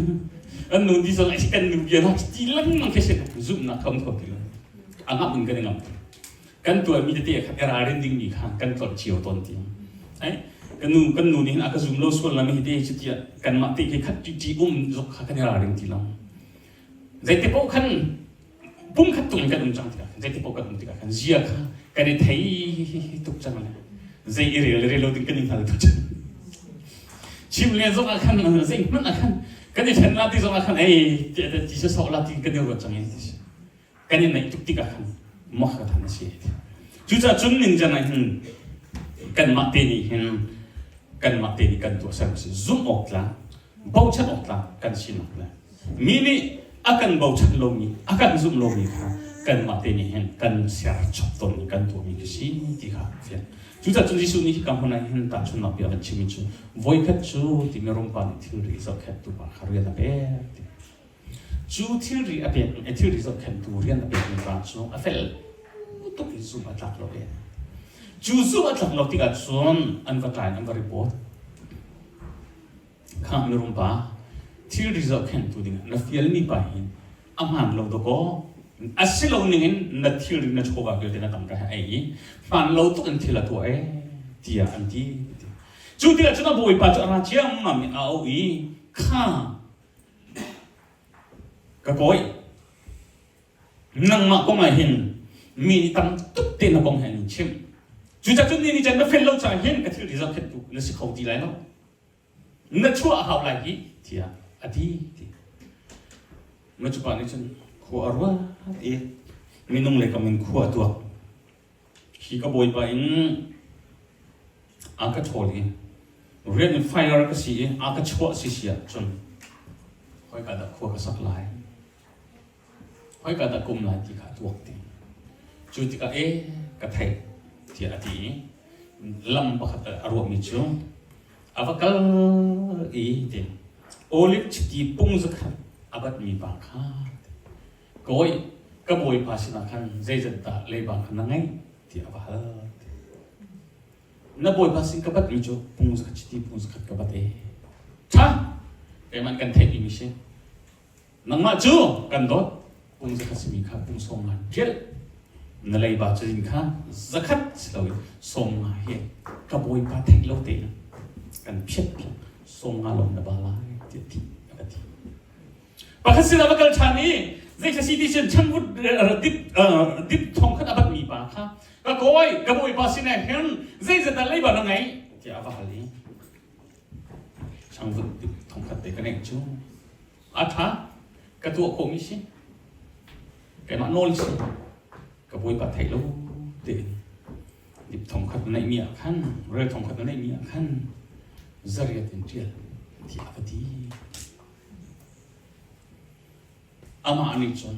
An nu ti zong ai kan nu bia tha ti lengmang khi si zumhnak kha um kho ti lo. A ngam in kan i ngam. Kan tuahmi tete kha i ralrin dingmi kha kan tlolh cio tawn ti. Ai kan nu kan nu nih hin a ka zum lo sual la mi hi te cu tiah kanmah te khi khat ṭi um zok kha kan i ralring ti lo. Zeite paoh khan pum khat tung in kan um cang tikah khan zeite paoh kan um tikah khan zia kha kan i thei tuk cang le zei i rel rel lo ding kan i hngal tuk cang. Chim le zong ah khan zei hmanh ah khan kan i ṭhen la ti zong ah khan ei ti sawh la ti kan i ruat cang i kan i naih tuk tikah khan mok ka than a si. Cucaah cun ninjan ah hin kanmah te nih hin kanmah te nih kan tuahser a si. Zumh awk tlak, bochan awk tlak kan sinak le mi nih a kan bochan lomi, a kan zumh lomi kha kanmah te nih hin kan ser chop tawnmi kan tuahmi khi si ti kha fiang. Cucaah cun Jesuh nih hika hmun ah hin tahchunhnak bia a kan chimmi cu voikhat cu timi rumpa nih thilri zohkhenhtu pa kha rian a pek ti. Cu thilri a pek thilri zohkhenhtu rian a pekmi pa cu a fel tuk i zumh a tlak lo e. Cu zumh a tlak lo tikah cun an va tlai an va report. Kha mirum pa thilri zohkhenhtu dingah na fialmi pa hi a hmaan lo dawkaw a si lo ningin na thilri na chawva vialte na tangka he ei i hmaan lo tuk in thil a tuah e tiah an ti. Cu tikah cun a bawipa cu a ra ciammam i a auh i kha Ka kawi, nangmah kong ah hin mi nih tam tuk te na kong he an in chimh. Cucaah cun ni nih cun na fel lo caah hin ka thilri zohkhenhtu na si kho ti lai lo. Na chuah a hau lai hi tiah a ti. Ti. Ma cu pa nih cun khua a ruat i minung le kam in khua a tuak. Hi ka bawipa in a ka ṭhawl i rian in fire ka si i a ka chuah si si ahcun khoika dah khua ka sak lai, khoika dah ka um lai ti kha a tuak ti. Cu tikah e ka theih tiah a ti i lam pakhat a ruahmi cu a va kal i ti olive chiti pung zakhat a batmi pa kha Kawi, ka bawipa sinah khan zeizat dah leiba kha na ngeih tiah a va hal. Na bawipa sin ka batmi cu pung zakhat chiti pung zakhat ka bat e. Ṭha, keimah kan theihmi mi si. Nangmah cu kan dawt, pung zakhat simi kha pung sawm nga ṭial. Na leiba cazin kha zakhat si loin sawm nga hi ka bawipa theih lo tein kan phiat piak sawm nga lawng na ba lai tiah ti a ka ti. Pakhat sinah va kal ṭhan i zei si ti cun changvut dip dip thong khat a batmi pa kha ka kawi ka bawipa sinah hin zeizat dah leiba na ngeih tiah a va hal i changvut dip thong khat te ka ngeih cu a ṭha ka tuah khawhmi si keimah nawl si ka bawipa theih lo tein dip thong khat na neihmi ah khan rel thong khat na neihmi ah khan zariat in ṭial tiah a va ti. Amah nih cun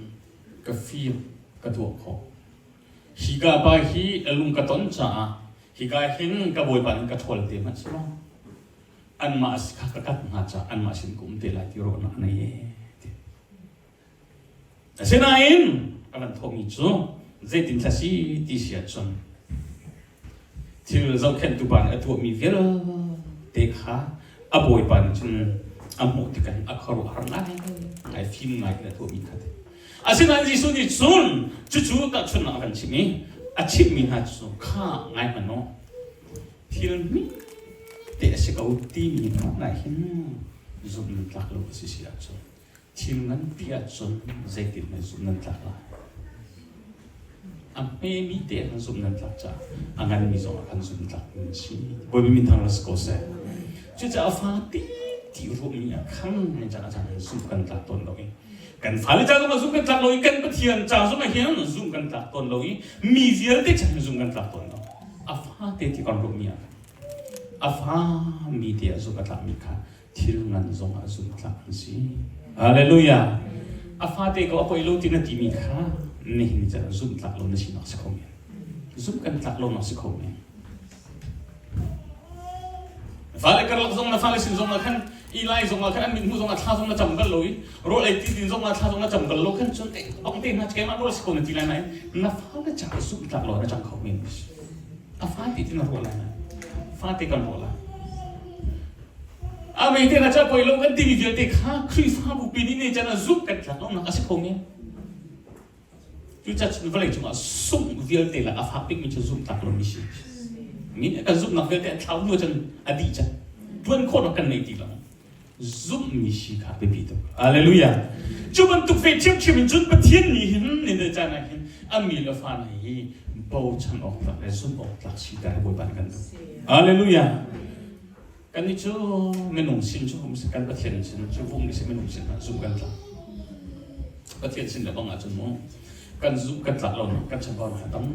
ka fir ka tuah khawh. Hika pa hi a lung ka ton caah hika hin ka bawipa nih ka ṭhawl te hmanh si maw? Anmah kha ka kat hna caah anmah sin ka um te lai ti ruahnak a nei ee ti. Asinain a kan thawhmi cu zeitin thla si ti si ahcun Thil zohkhenhtu pa nih a tuahmi vialte kha a bawipa nih cun a hmuh tikah a khuaruahhar ngaingai fim ngai in a tuahmi kha ti. Asinain Jesuh nih cun cucu tahchunhnak a kan chimh i a chimhmi hna cu kha ngai hmanh u. Thil hmete a si ko timi hmanh ah hin zumh nan tlak lo a si si ahcun thil nganpi ahcun zeitin hmanh zumh nan tlak lai. A hmemi te ah khan zumh nan tlak caah a nganmi zong ah khan zumh tlak nan si. Bawipa min thang si ko seh. Cucaah fa ti ti ruahmi ah khan nan caan ah zumh kan tlak tawn lo i kan fale ca zong ah zumh kan tlak lo i kan Pathian ca zong ah hin zumh kan tlak tawn lo i mi vialte chan zumh kan tlak tawn lo. A fate ti kan ruahmi ah khan a fa mi te ah zumh a tlakmi kha thil ngan zong ah zumh tlak an si. Hallelujah. A fate ko a poi lo ti na timi kha nihin ni caan zumh tlak lo na sinak si kho men. Zumh kan tlak lo nak si kho men. Fale karlak zong na fale sin zong ah khan Eli zong ah khan an mithmuh zong ah thla zong na cam bal lo i rawl ei ti din zong ah thla zong na cam bal lo khan cun bang te hna keimah rawl si ko na ti lai nain na fale ca zumh tlak lo na cang kho men. A fate ti na ruah lai na. Fate kan ruah lai. A mei te na ca poi lo kan timi vialte kha Khrihfabu pi nih ne chan ah zumh kan tlak lo nak a si kho men. Cucaah cun vawlei cungah sungh vialte le a fak bikmi cu zumh tlak lomi si. Mi nih kan zumhnak vialte an thlau hnu cun a dih cang. Ṭuan khawhnak kan nei ti lo. Zumhmi si kha biapi tuk. Hallelujah. Cu bantuk ve ṭhiamṭhiam in cun Pathian nih hin ni le caan ah hin a mi le fa hna hi bochan awk tlak le zumh awk tlak siter Bawipa nih kan duh. Hallelujah. Kannih cu minung sin cu um kan Pathian sin cu vung si minung sin ah zumh kan tlak. Pathian sin le bang ahcun mu kan zumh kan tlak lo kan chambau a tam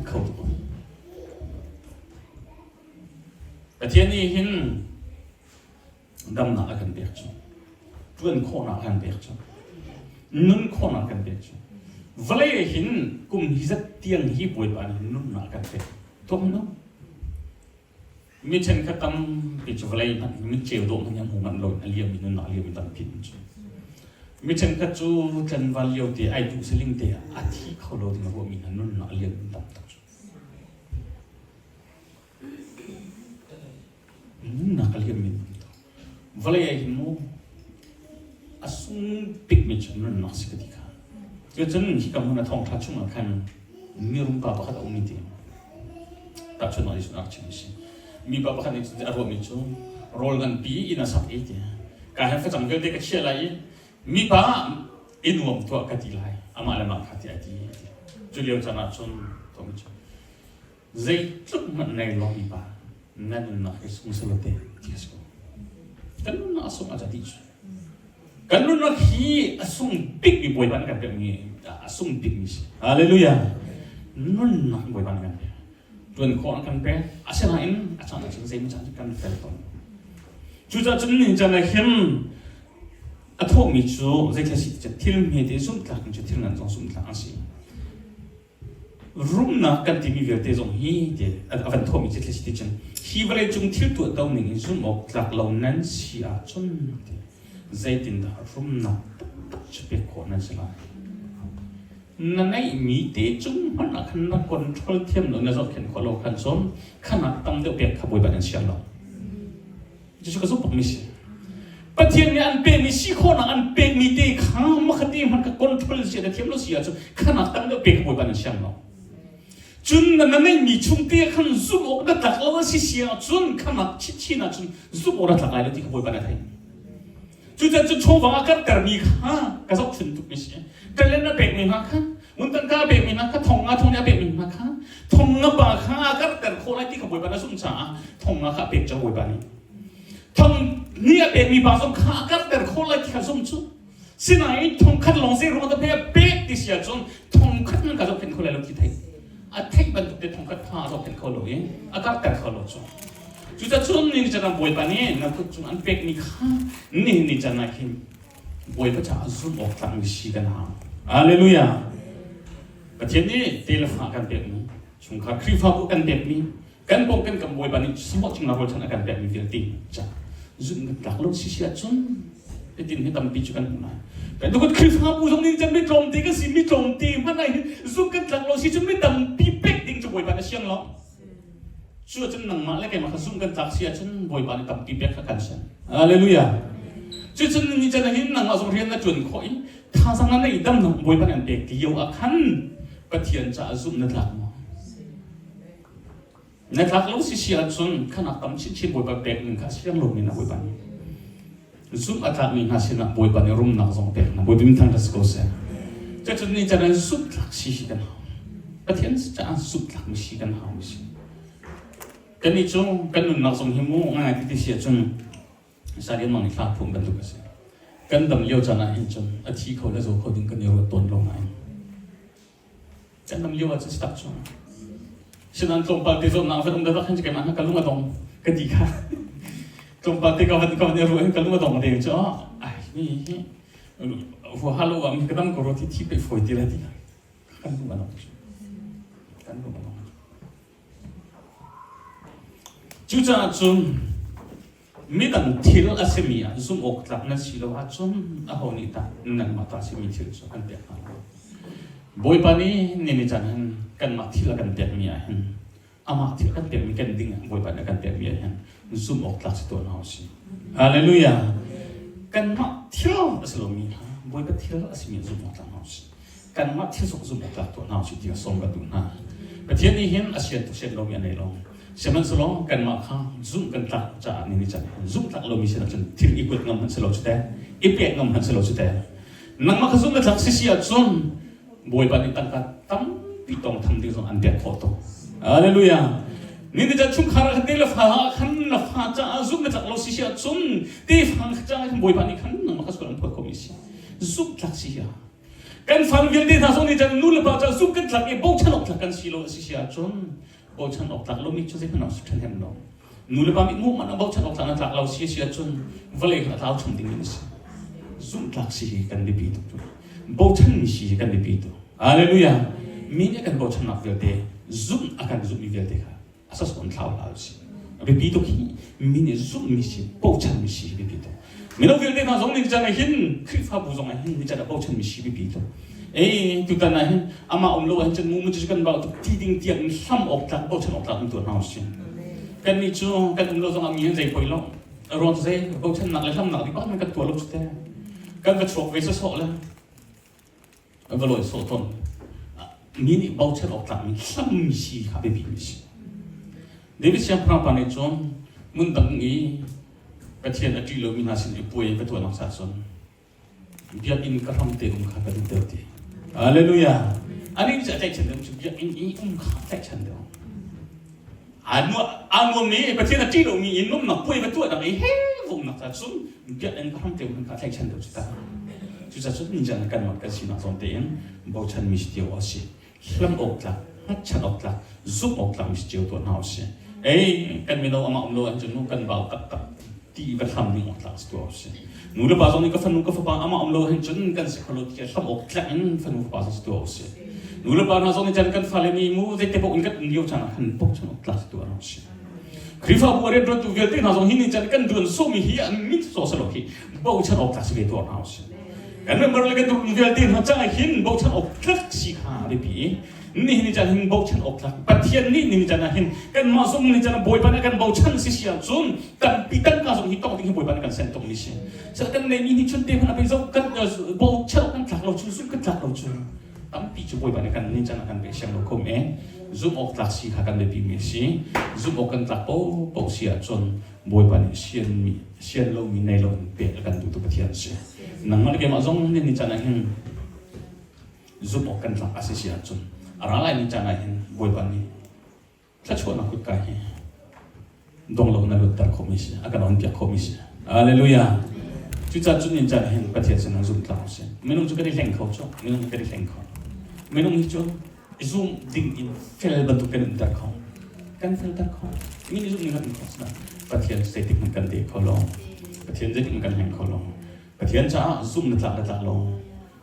kho tuk. Pathian nih hin damnak a kan pek cu ṭuan khawhnak a kan pek cu nun khawhnak a kan pek cu vawlei hin kum hi zat tiang hi Bawipa nih nunnak a kan pek tuak no Mi ṭhenkhat tampi cu vawlei hmanh mit ceu dawh hmanh hi an hmu manh lo in a liam i nunnak a liam mi tampi an cu. Mi ṭhenkhat cu tlanval lio te ai duh saling te ah a thi kho lo ding a ruahmi hna nunnak a liam mi tam tuk cu. Nunnak a liam mi tam tuk. Vawlei ah hin mu a sung bikmi cu nunnak si ka ti kha. Cucun hika hmun a thawngṭha chungah khan mirum pa pakhat a um ti. Tahchunhnak Jesuh rak chim a si. Mi pa pakhat nih a ruahmi cu rawl nganpi inn a sak i ti. Ka he facang vialte ka chiah lai i mipa i nuam tuah ka ti lai. Amah le mah kha ti ai ti. Cu lio caan ah cun tuahmi cu zeitluk hmanh nei law mipa na nunnak hi sung selaw te ti a si ko. Kan nunnak a sung a ca ti cu. Kan nunnak hi a sung bikmi Bawipa nih kan pekmi a sung bikmi si. Hallelujah. Nunnak Bawipa nih kan pek. Tuan khawh an kan pek. Asinain a caan ahcun zeimaw caan cu kan fel tawn. Cucaah cun nihin caan ah hin a thawhmi cu zeithil si ti thil hmete zumhtlak in cu thil ngan zong zumhtlak an si. Rumnak kan timi vialte zong hi ti a van thawhmi cu thil si ti cun hi vawleicung thil tuahto ning in zumh awk tlak lo nan si ahcun ti zeitindah rumnak taktak cu pek khawh nan si lai? Na ngeihmi te cung hmanh ah khan na control thiam lo na zohkhenh khawh lo khan cun khan ah tam deuh pek kha Bawipa nan siang lo. Cucu ka zumh bakmi si. Pathian nih an pekmi si khawhnak an pekmi te kha makhati hmanh ka control si na thiam lo si ahcun khanak tam deuh pek Bawipa nan siang lo. Cun na ngeihmi chung te khan zumh awk na tlak lo a si si ahcun khanak chinchin ahcun zumh awk na tlak lai lo ti kha Bawipa na theih. Cucan cu chawva a kartermi kha ka zohchun tukmi si. Talent a pekmi hna kha, ngun tangka a pekmi hna kha, thong nga thong nih a pekmi hna kha, thong nga pa kha a karter khawh lai ti kha Bawipa na zumh caah thong nga kha a pek cang Bawipa nih. Thong nih a pekmi pa zong kha a karter khawh lai ti kha zumh cu. Sinain thong khat lawng zei ruang dah pei a pek ti si ahcun thong khat nan ka zohkhenh kho lai lo ti theih. A theih bantuk te thong khat kha a zohkhenh kho lo i a karter kho lo cu. Cucacun ni can ah Bawipa nih na kut cung an pekmi kha nihin ni can ah khin Bawipa caah zumh awk tlakmi si kan hau. Hallelujah! Pathian nih telefa kan pekmi, chungkhar Khrihfabu kan pekmi, kan pawng kan kam Bawipa nih sawh cingla rualchan a kan pekmi vialte ca zumh kan tlak lo si si ahcun hitin hi tampi cu kan hmu lai. Kan tukut Khrihfabu zong nih can mi tlawmte kan si, mi tlawmte hmanh ah hin zumh kan tlak lo si cun mi tampi pek ding cu Bawipa na siang lo. Cu ahcun nangmah le keimah kha zumh kan tlak si ahcun Bawipa nih tampi pek kha kan si. Hallelujah. Cucun ni can hin nangmah zong rian na ṭuan khawh i thazaang na neih dam na Bawipa nih an pek lio ah khan Pathian caah zumh na tlak maw? Na tlak lo si si ahcun khanak tam chinchin Bawipa pek ning kha siang lomi na Bawipa nih. Zumh a tlakmi hna sinah Bawipa nih rumnak zong pek hna. Bawipa min thangṭhat si ko seh. Cucun ni can ah zumh tlak si hi kan hau. Pathian caah zumh tlakmi si kan hau mi si. Kannih cu kan nunnak zong hi mu ngai ti ti si ahcun Sarian mang i thla phum bantuk a si. Kan dam lio caan ah hin cun a thi kho le zaw kho ding kan i ruat tawn lo nain kan dam lio ah cun si tak cu. Sinain tlawmpal te zawtnak van um taktak hin keimah hna ka lung a dong ka ti kha. Tlawmpal te ka van ka van i ruah hin ka lung a dong deng cu ai mi hi huaha lo ah mi ka dam ko rua ti thi pe fawi ti la ti kha. Kan lung a dong. Kan lung a dong. Cucaah cun midang thil a simi ah zumh awk tlak nan si lo ahcun aho nih dah nanmah ta simi thil cu an pek hna lai? Bawipa nih ni caan hin kanmah thil a kan pekmi ah hin amah thil kan pekmi kan ding ah Bawipa nih a kan pekmi ah hin zumh awk tlak si tuah hna usih. Hallelujah! Kanmah thil a si lomi kha Bawipa thil a simi zumh awk tlak hna usih. Kanmah thil zong zumh awk tlak tuah hna usih ti sawm kan duh hna. Pathian nih hin a sian tuk sian lomi a nei lo. Sihmanhsehlaw kanmah kha zumh kan tlak caah ni nih can zumh tlak lomi sinah cun thil i kuat ngam hmanh si lo cu teh, i pek ngam hmanh si lo cu teh. Nangmah kha zumh na tlak si si ahcun Bawipa nih tangka tampi tong tham ding zong an pek khawh tuk. Hallelujah. Ni ni chan chungkhar ah khan te le fa ah khan na fa caah zumh na tlak lo si si ahcun te fa caah khan Bawipa nih khan nangmah kha sual an phawt khomi si. Zumh tlak si hi Kan fanu vialte hna zong nih cun nu le pa cu zumh kan tlak i bochan awk tlak kan si lo a si si ahcun bochan awk tlak lomi cu zeihmanh ah ṭhahnem lo. Nu le pa nih mu man bochan awk tlak na tlak lo si si ahcun vawlei kha a tlau chung ding in a si. Zumh tlak si hi kan biapi tuk cu. Bochan mi si hi kan biapi tuk. Hallelujah. Mi nih kan bochannak vialte zumh a kan zumhmi vialte kha a sasawn thlau hlah usih. A biapi tuk hi mi nih zumhmi si bochanmi si hi biapi tuk. Mino vialte hna zong nih can ah hin Khrihfabu zong ah hin ni can ah bochanmi si biapi tuk. Ei tutan ah hin amah um lo ah hin cun mu mu cu kan bau tuk ti ding tiang in hlam awk tlak bochan awk tlak um tuah hna usih. Kan nih cu kan um lo zong ah mi hin zei poi lo. Ruang zei bochannak le hlamnak ding bak kan tuah lo cu te. Kan va chuak ve sawsawh le va lawi sawh tawn. Mi nih bochan awk tlakmi hlammi si kha biapi mi si. David siangpahrang pa nih cun hmun dang i Pathian a ṭih lomi hna sin i puai va tuahnak ca cun biakinn ka hram te um kha ka duh deuh ti. Hallelujah. Anih cu a tlaihchan deuh cu biakinn i um kha a tlaihchan deuh. Aa nuammi Pathian a ṭih lomi i nuamnak puai va tuahnak i he vumnak ca cun biakinn ka hram te um kha a tlaihchan deuh cu ta. Cucaah cun ninjan kanmah kan sinak zawn tein bochanmi si cio a si. Hlam awk tlak, hngatchan awk tlak, zumh awk tlakmi si cio tuah hna usih. Ei, kan mino amah um lo ahcun nu kan bau taktak ti va hlam ding awk tlak si tuah usih. Nu le pa zong nih ka fanu ka fapa amah um lo hin cun kan si kho lo ti hlam awk tlak in fanu fapa zong si tuah usih. Nu le pa hna zong nih cun kan fale nih mu zeite paoh in kan um lio caan ah khan bochan awk tlak si tuah hna usih. Khrihfabu a rianṭuantu vialte hna zong hi nih cun kan ṭuan sawhmi hi an min sawh selaw khi bochan awk tlak si ve tuah hna usih. Kan member le kan tukum vialte hna caah hin bochan awk tlak si kha a biapi i nihin ni caan hin bochan awk tlak Pathian nih nihin caan ah hin kanmah zong ni caan ah Bawipa nih kan bochan si si ahcun tampi tangka zong hi tong ding hi Bawipa nih kan sen tuk mi si. Sal kan neimi nih chun te hmanh a pe zo kan bochan awk kan tlak lo cu zumh kan tlak lo cu tampi cu Bawipa nih kan ni caan ah kan pe siang lo khom e zumh awk tlak si kha kan biapi mi si zumh awk kan tlak paohpaoh si ahcun Bawipa nih sianmi sian lomi nei lo in pek a kan duhtu Pathian si. Nangmah le keimah zong nih ni caan ah hin zumh awk kan tlak a si si ahcun a ra lai ni caan ah hin Bawipa nih thluachuahnak kutka hi dong lo na lutter khomi si a kan on piak khomi si. Hallelujah. Cucaah cun ni caan hin Pathian sinah zumh tlak si. Minung cu kan i hleng kho cu. Minung kan i hleng kho. Minung hi cu zum ding in fel bantuk kan umter kho kan felter kho mi nih zumh ning kan um kho sina Pathian zeitik hmanh kan de kho lo Pathian zeitik hmanh kan hleng kho lo Pathian caah zum na tlak na tlak lo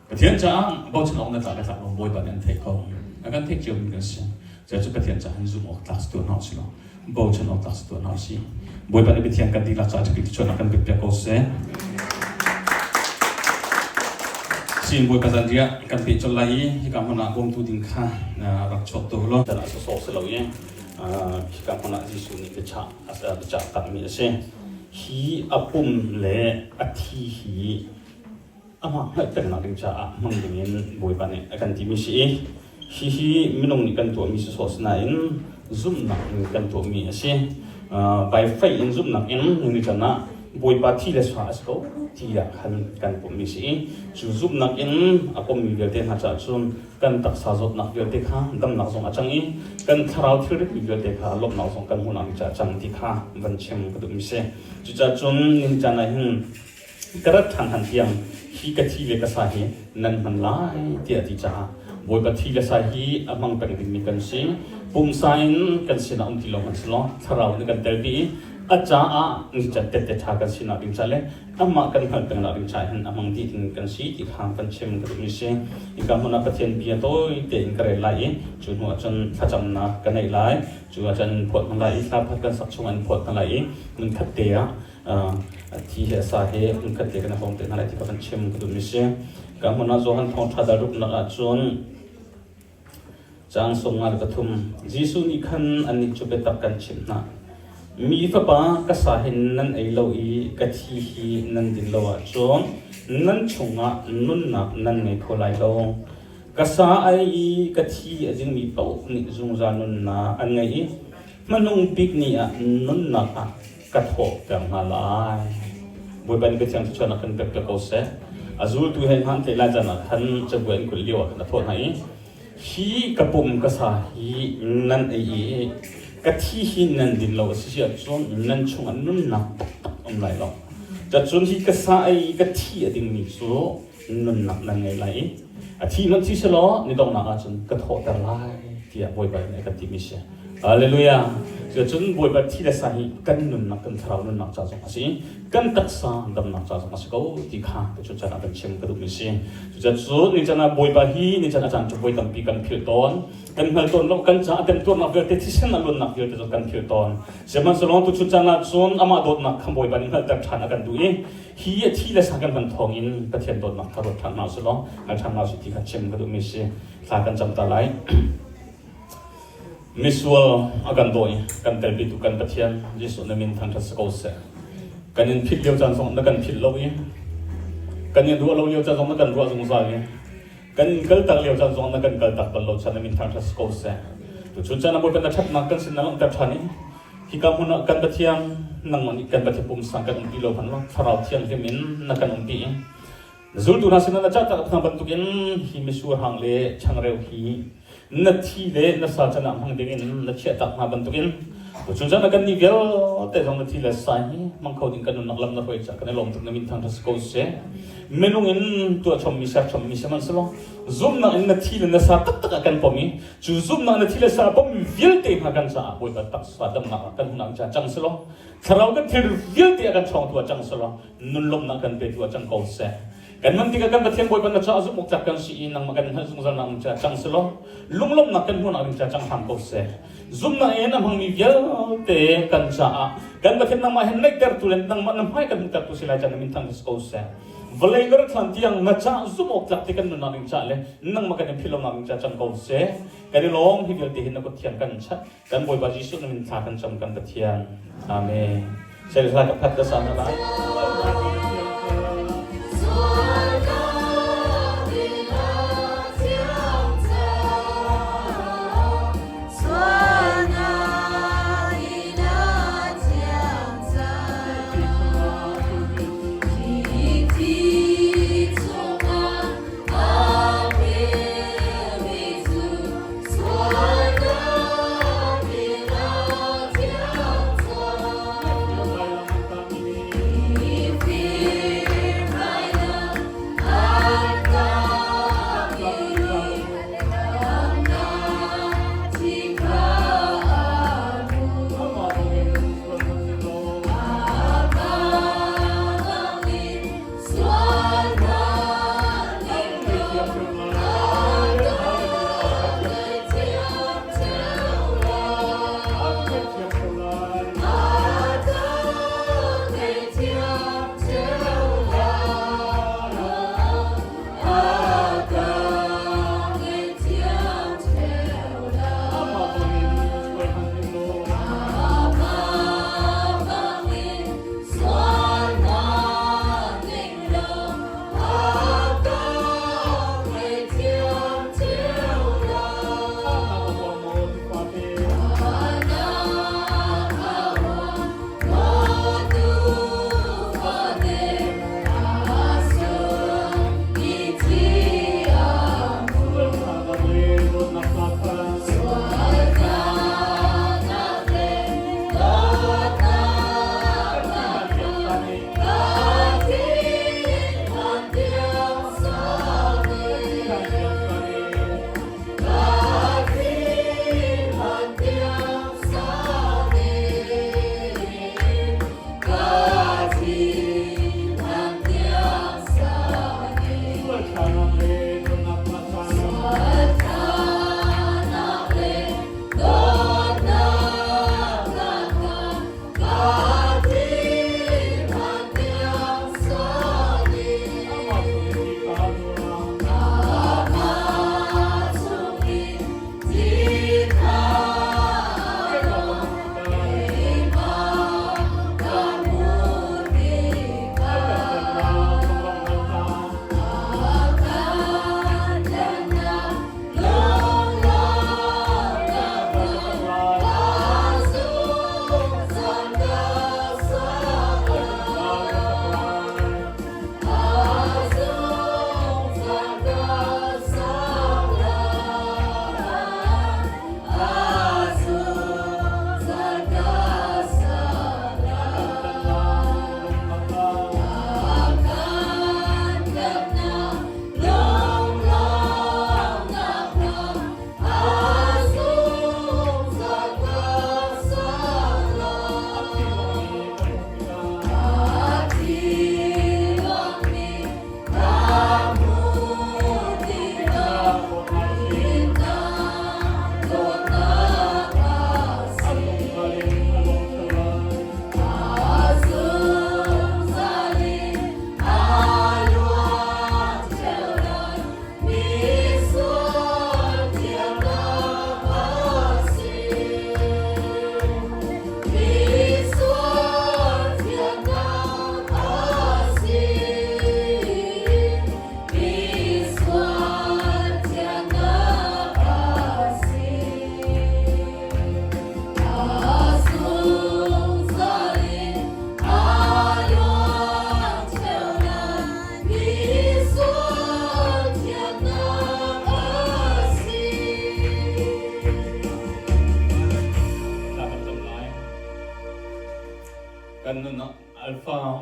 Pathian caah bochan awk na tlak na tlak lo Bawipa nih an theih ko a kan theih cio mi kan si cu Pathian caah hin zum awk tlak si tuah hna usih law bochan awk tlak si tuah hna usih Bawipa nih Pathian kan dihlak caah ṭhapik chuahnak kan pek piak ko seh. Sin Bawipa zanriah kan peh colh lai i hika hmun ah bawmtu ding kha rak chuak tu law. Dan a sawsawh si lo i hika hmun ah Jesuh nih biachah biachah takmi a si. Hi a pum le a thi hi amah hngalh pengnak ding caah hmang dingin Bawipa nih a kan timi si i. Hihi minung nih kan tuahmi si sawh sinain zumhnak in kan tuahmi a si. By faith in zumhnak in ni can ah Bawipa thi le sa a si ko tiah khan kan pommi si i cu zumhnak in a pommi vialte hna caah cun kan taksa zawtnak vialte kha damnak zong a cang i kan thlarau thilritmi vialte kha lawmhnak zong kan hmuhnak caah cang ti kha van chim ka duhmi si. Cucaah cun nihin caan ah hin ka rat ṭhan han tiang hi ka thi le ka sa hi nan hman lai tiah a ti caah Bawipa thi le sa hi a hmang peng dingmi kan si. Pumsa in kan sinah um ti lo hmanh selaw thlarau nih kan telpi i a caah nicat tette ṭha kan sinak ding ca le amah kan hngalh peng nak ding caah hin a hmang dih ding kan si ti kha kan chim ka duhmi si. Hika hmun ah Pathian bia tawi tein ka rel lai i cu hnu ah cun thlacamnak ka neih lai. Cu ah cun phawt hna lai i hla phat kan sak chung an phawt hna lai i hmun khat te ah a thi he a sa he hmunkhat te kan i hrawm te hna lai ti kha kan chim ka duhmi si. Ka hmun ah Johan thawngṭha dal ruknak ah cun caang 53 Jesuh nih khan annih cu biatak kan chimh hna. Mi fapa ka sa hi nan ei lo i ka thi hi nan din lo ahcun nan chungah nunnak nan ngei kho lai lo. Ka sa a ei i ka thi a dingmi paoh nih zungzal nunnak an ngei i hmanung bik ni ah nunnak ah ka thawhter hna lai. Bawipa nih Pathian thluachuahnak kan pek ko seh. A zultu he hman te lai caan ah khan cabuai an kulh lio ah khan a thawh hna i hi ka pum ka sa hi nan ei i ka thi hi nan din lo a si si ahcun nan chungah nunnak taktak um lai lo. Cacun hi ka sa ei i ka thi a dingmi cu nunnak nan ngei lai i a thi hmanh thi selaw ni donghnak ahcun ka thawhter lai tiah Bawipa nih a kan timi si. Hallelujah. Cucun Bawipa thi le sa hi kan nunnak kan thlarau nunnak ca zong a si kan taksa damnak ca zong a si ko ti kha cu can ah kan chim ka duhmi si. Cucaah ni can ah Bawipa hi ni can a caan cu voi tampi kan philh tawn. Kan hngal tawn lo kan caah temtuarnak vialte thisen a luannak vialte zong kan philh tawn. Sihmanhsehlaw tu caan ah cun amah dawtnak kha Bawipa nih hngalhter ṭhan a kan duh i hi a thi le sa kan hman thawng in Pathian dawtnak kha ruat ṭhan hna usih law hngal ṭhan hna usih ti kha chim ka duhmi si. Thla kan cam ta lai. Misual a kan daw i kan telpitu kan Pathian Jesuh na min thangṭhat si ko seh. Kan in philh lio caan zong na kan philh lo i kan in ruah lo lio caan zong na kan ruah zungzal i kan in kaltak lio caan zong na kan kaltak bal lo chan na min thangṭhat si ko seh. Tuchun caan ah Bawipa na ṭhatnak kan sin na langhter ṭhan i hika hmun ah kan Pathian nangmah nih kan Pathian pumsa kan umpi lo hmanh law Thlarau Thianghlim in na kan umpi i Zultu hna sinah na cah tak hna bantukin hi mitsur hang le changreu hi na thi le na sa can ah hmang dingin na chiah tak hna bantukin cun cun kan nih vialte zong na thi le sa hi hmang kho ding kan nunnak lam na hruai caah kan i lawm tuk na min thang si ko seh. Minung in tuah chommi ser chommi sihmanhsehlaw zumhnak in na thi le na sa taktak ah kan pom i cu zumhnak na thi le sa pommi vialte hna kan caah Bawipa taksa damnak ah kan hunak ca cang selaw thlarau kan thil vialte a kan chawngtu ah cang selaw nunlawmhnak kan petu ah cang ko seh. Kan nun tikah kan Pathian Bawipa na caah zumh awk tlak kan si i nangmah kan hngalh zungzal nak ca cang selaw lunglawmhnak kan hmuhnak ding ca cang hram ko seh. Zumhnak in a hmangmi vialte kan caah kan Pathian nangmah hin naihtertu le nangmah na hmai kan hmuhtertu si lai ca na min thang ko seh. Vawlei na rat hlan tiang na caah zumh awk tlak ti kan nunnak ding ca le nangmah kan in philh lonak ding ca cang ko seh. Kan i lawm hi vialte hi na kut thiang kan chanh. Kan Bawipa Jesuh na min thla kan cam kan Pathian. Amen. Sel hla ka phat ka sa na lai.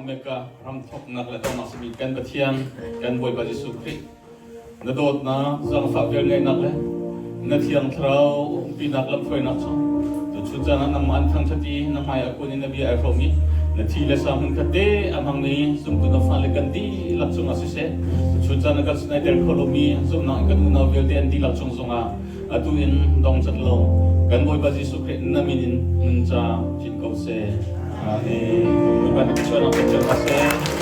Omega ramthoknak le donghnak simi kan Pathian, kan Bawipa Jesuh Khrih, na dawtnak, zaangfah velngeihnak le na Thiang Thlarau umpinak lamhruainak cu tuchun caan ah nangmah an thangṭhat i na hmai ah kun in na bia ai hrawm i na thi le sa hmunkhat te a hmangmi zumtu na fale kan dihlak cungah siseh, tuchun caan ah kan sin ai tel kho lomi zumhnak in kan unau vialte an dihlak cung zongah atu in dong cat lo kan Bawipa Jesuh Khrih na min in nun ca cin ko seh. Amen. Bawipa nih chuan ah kan seh.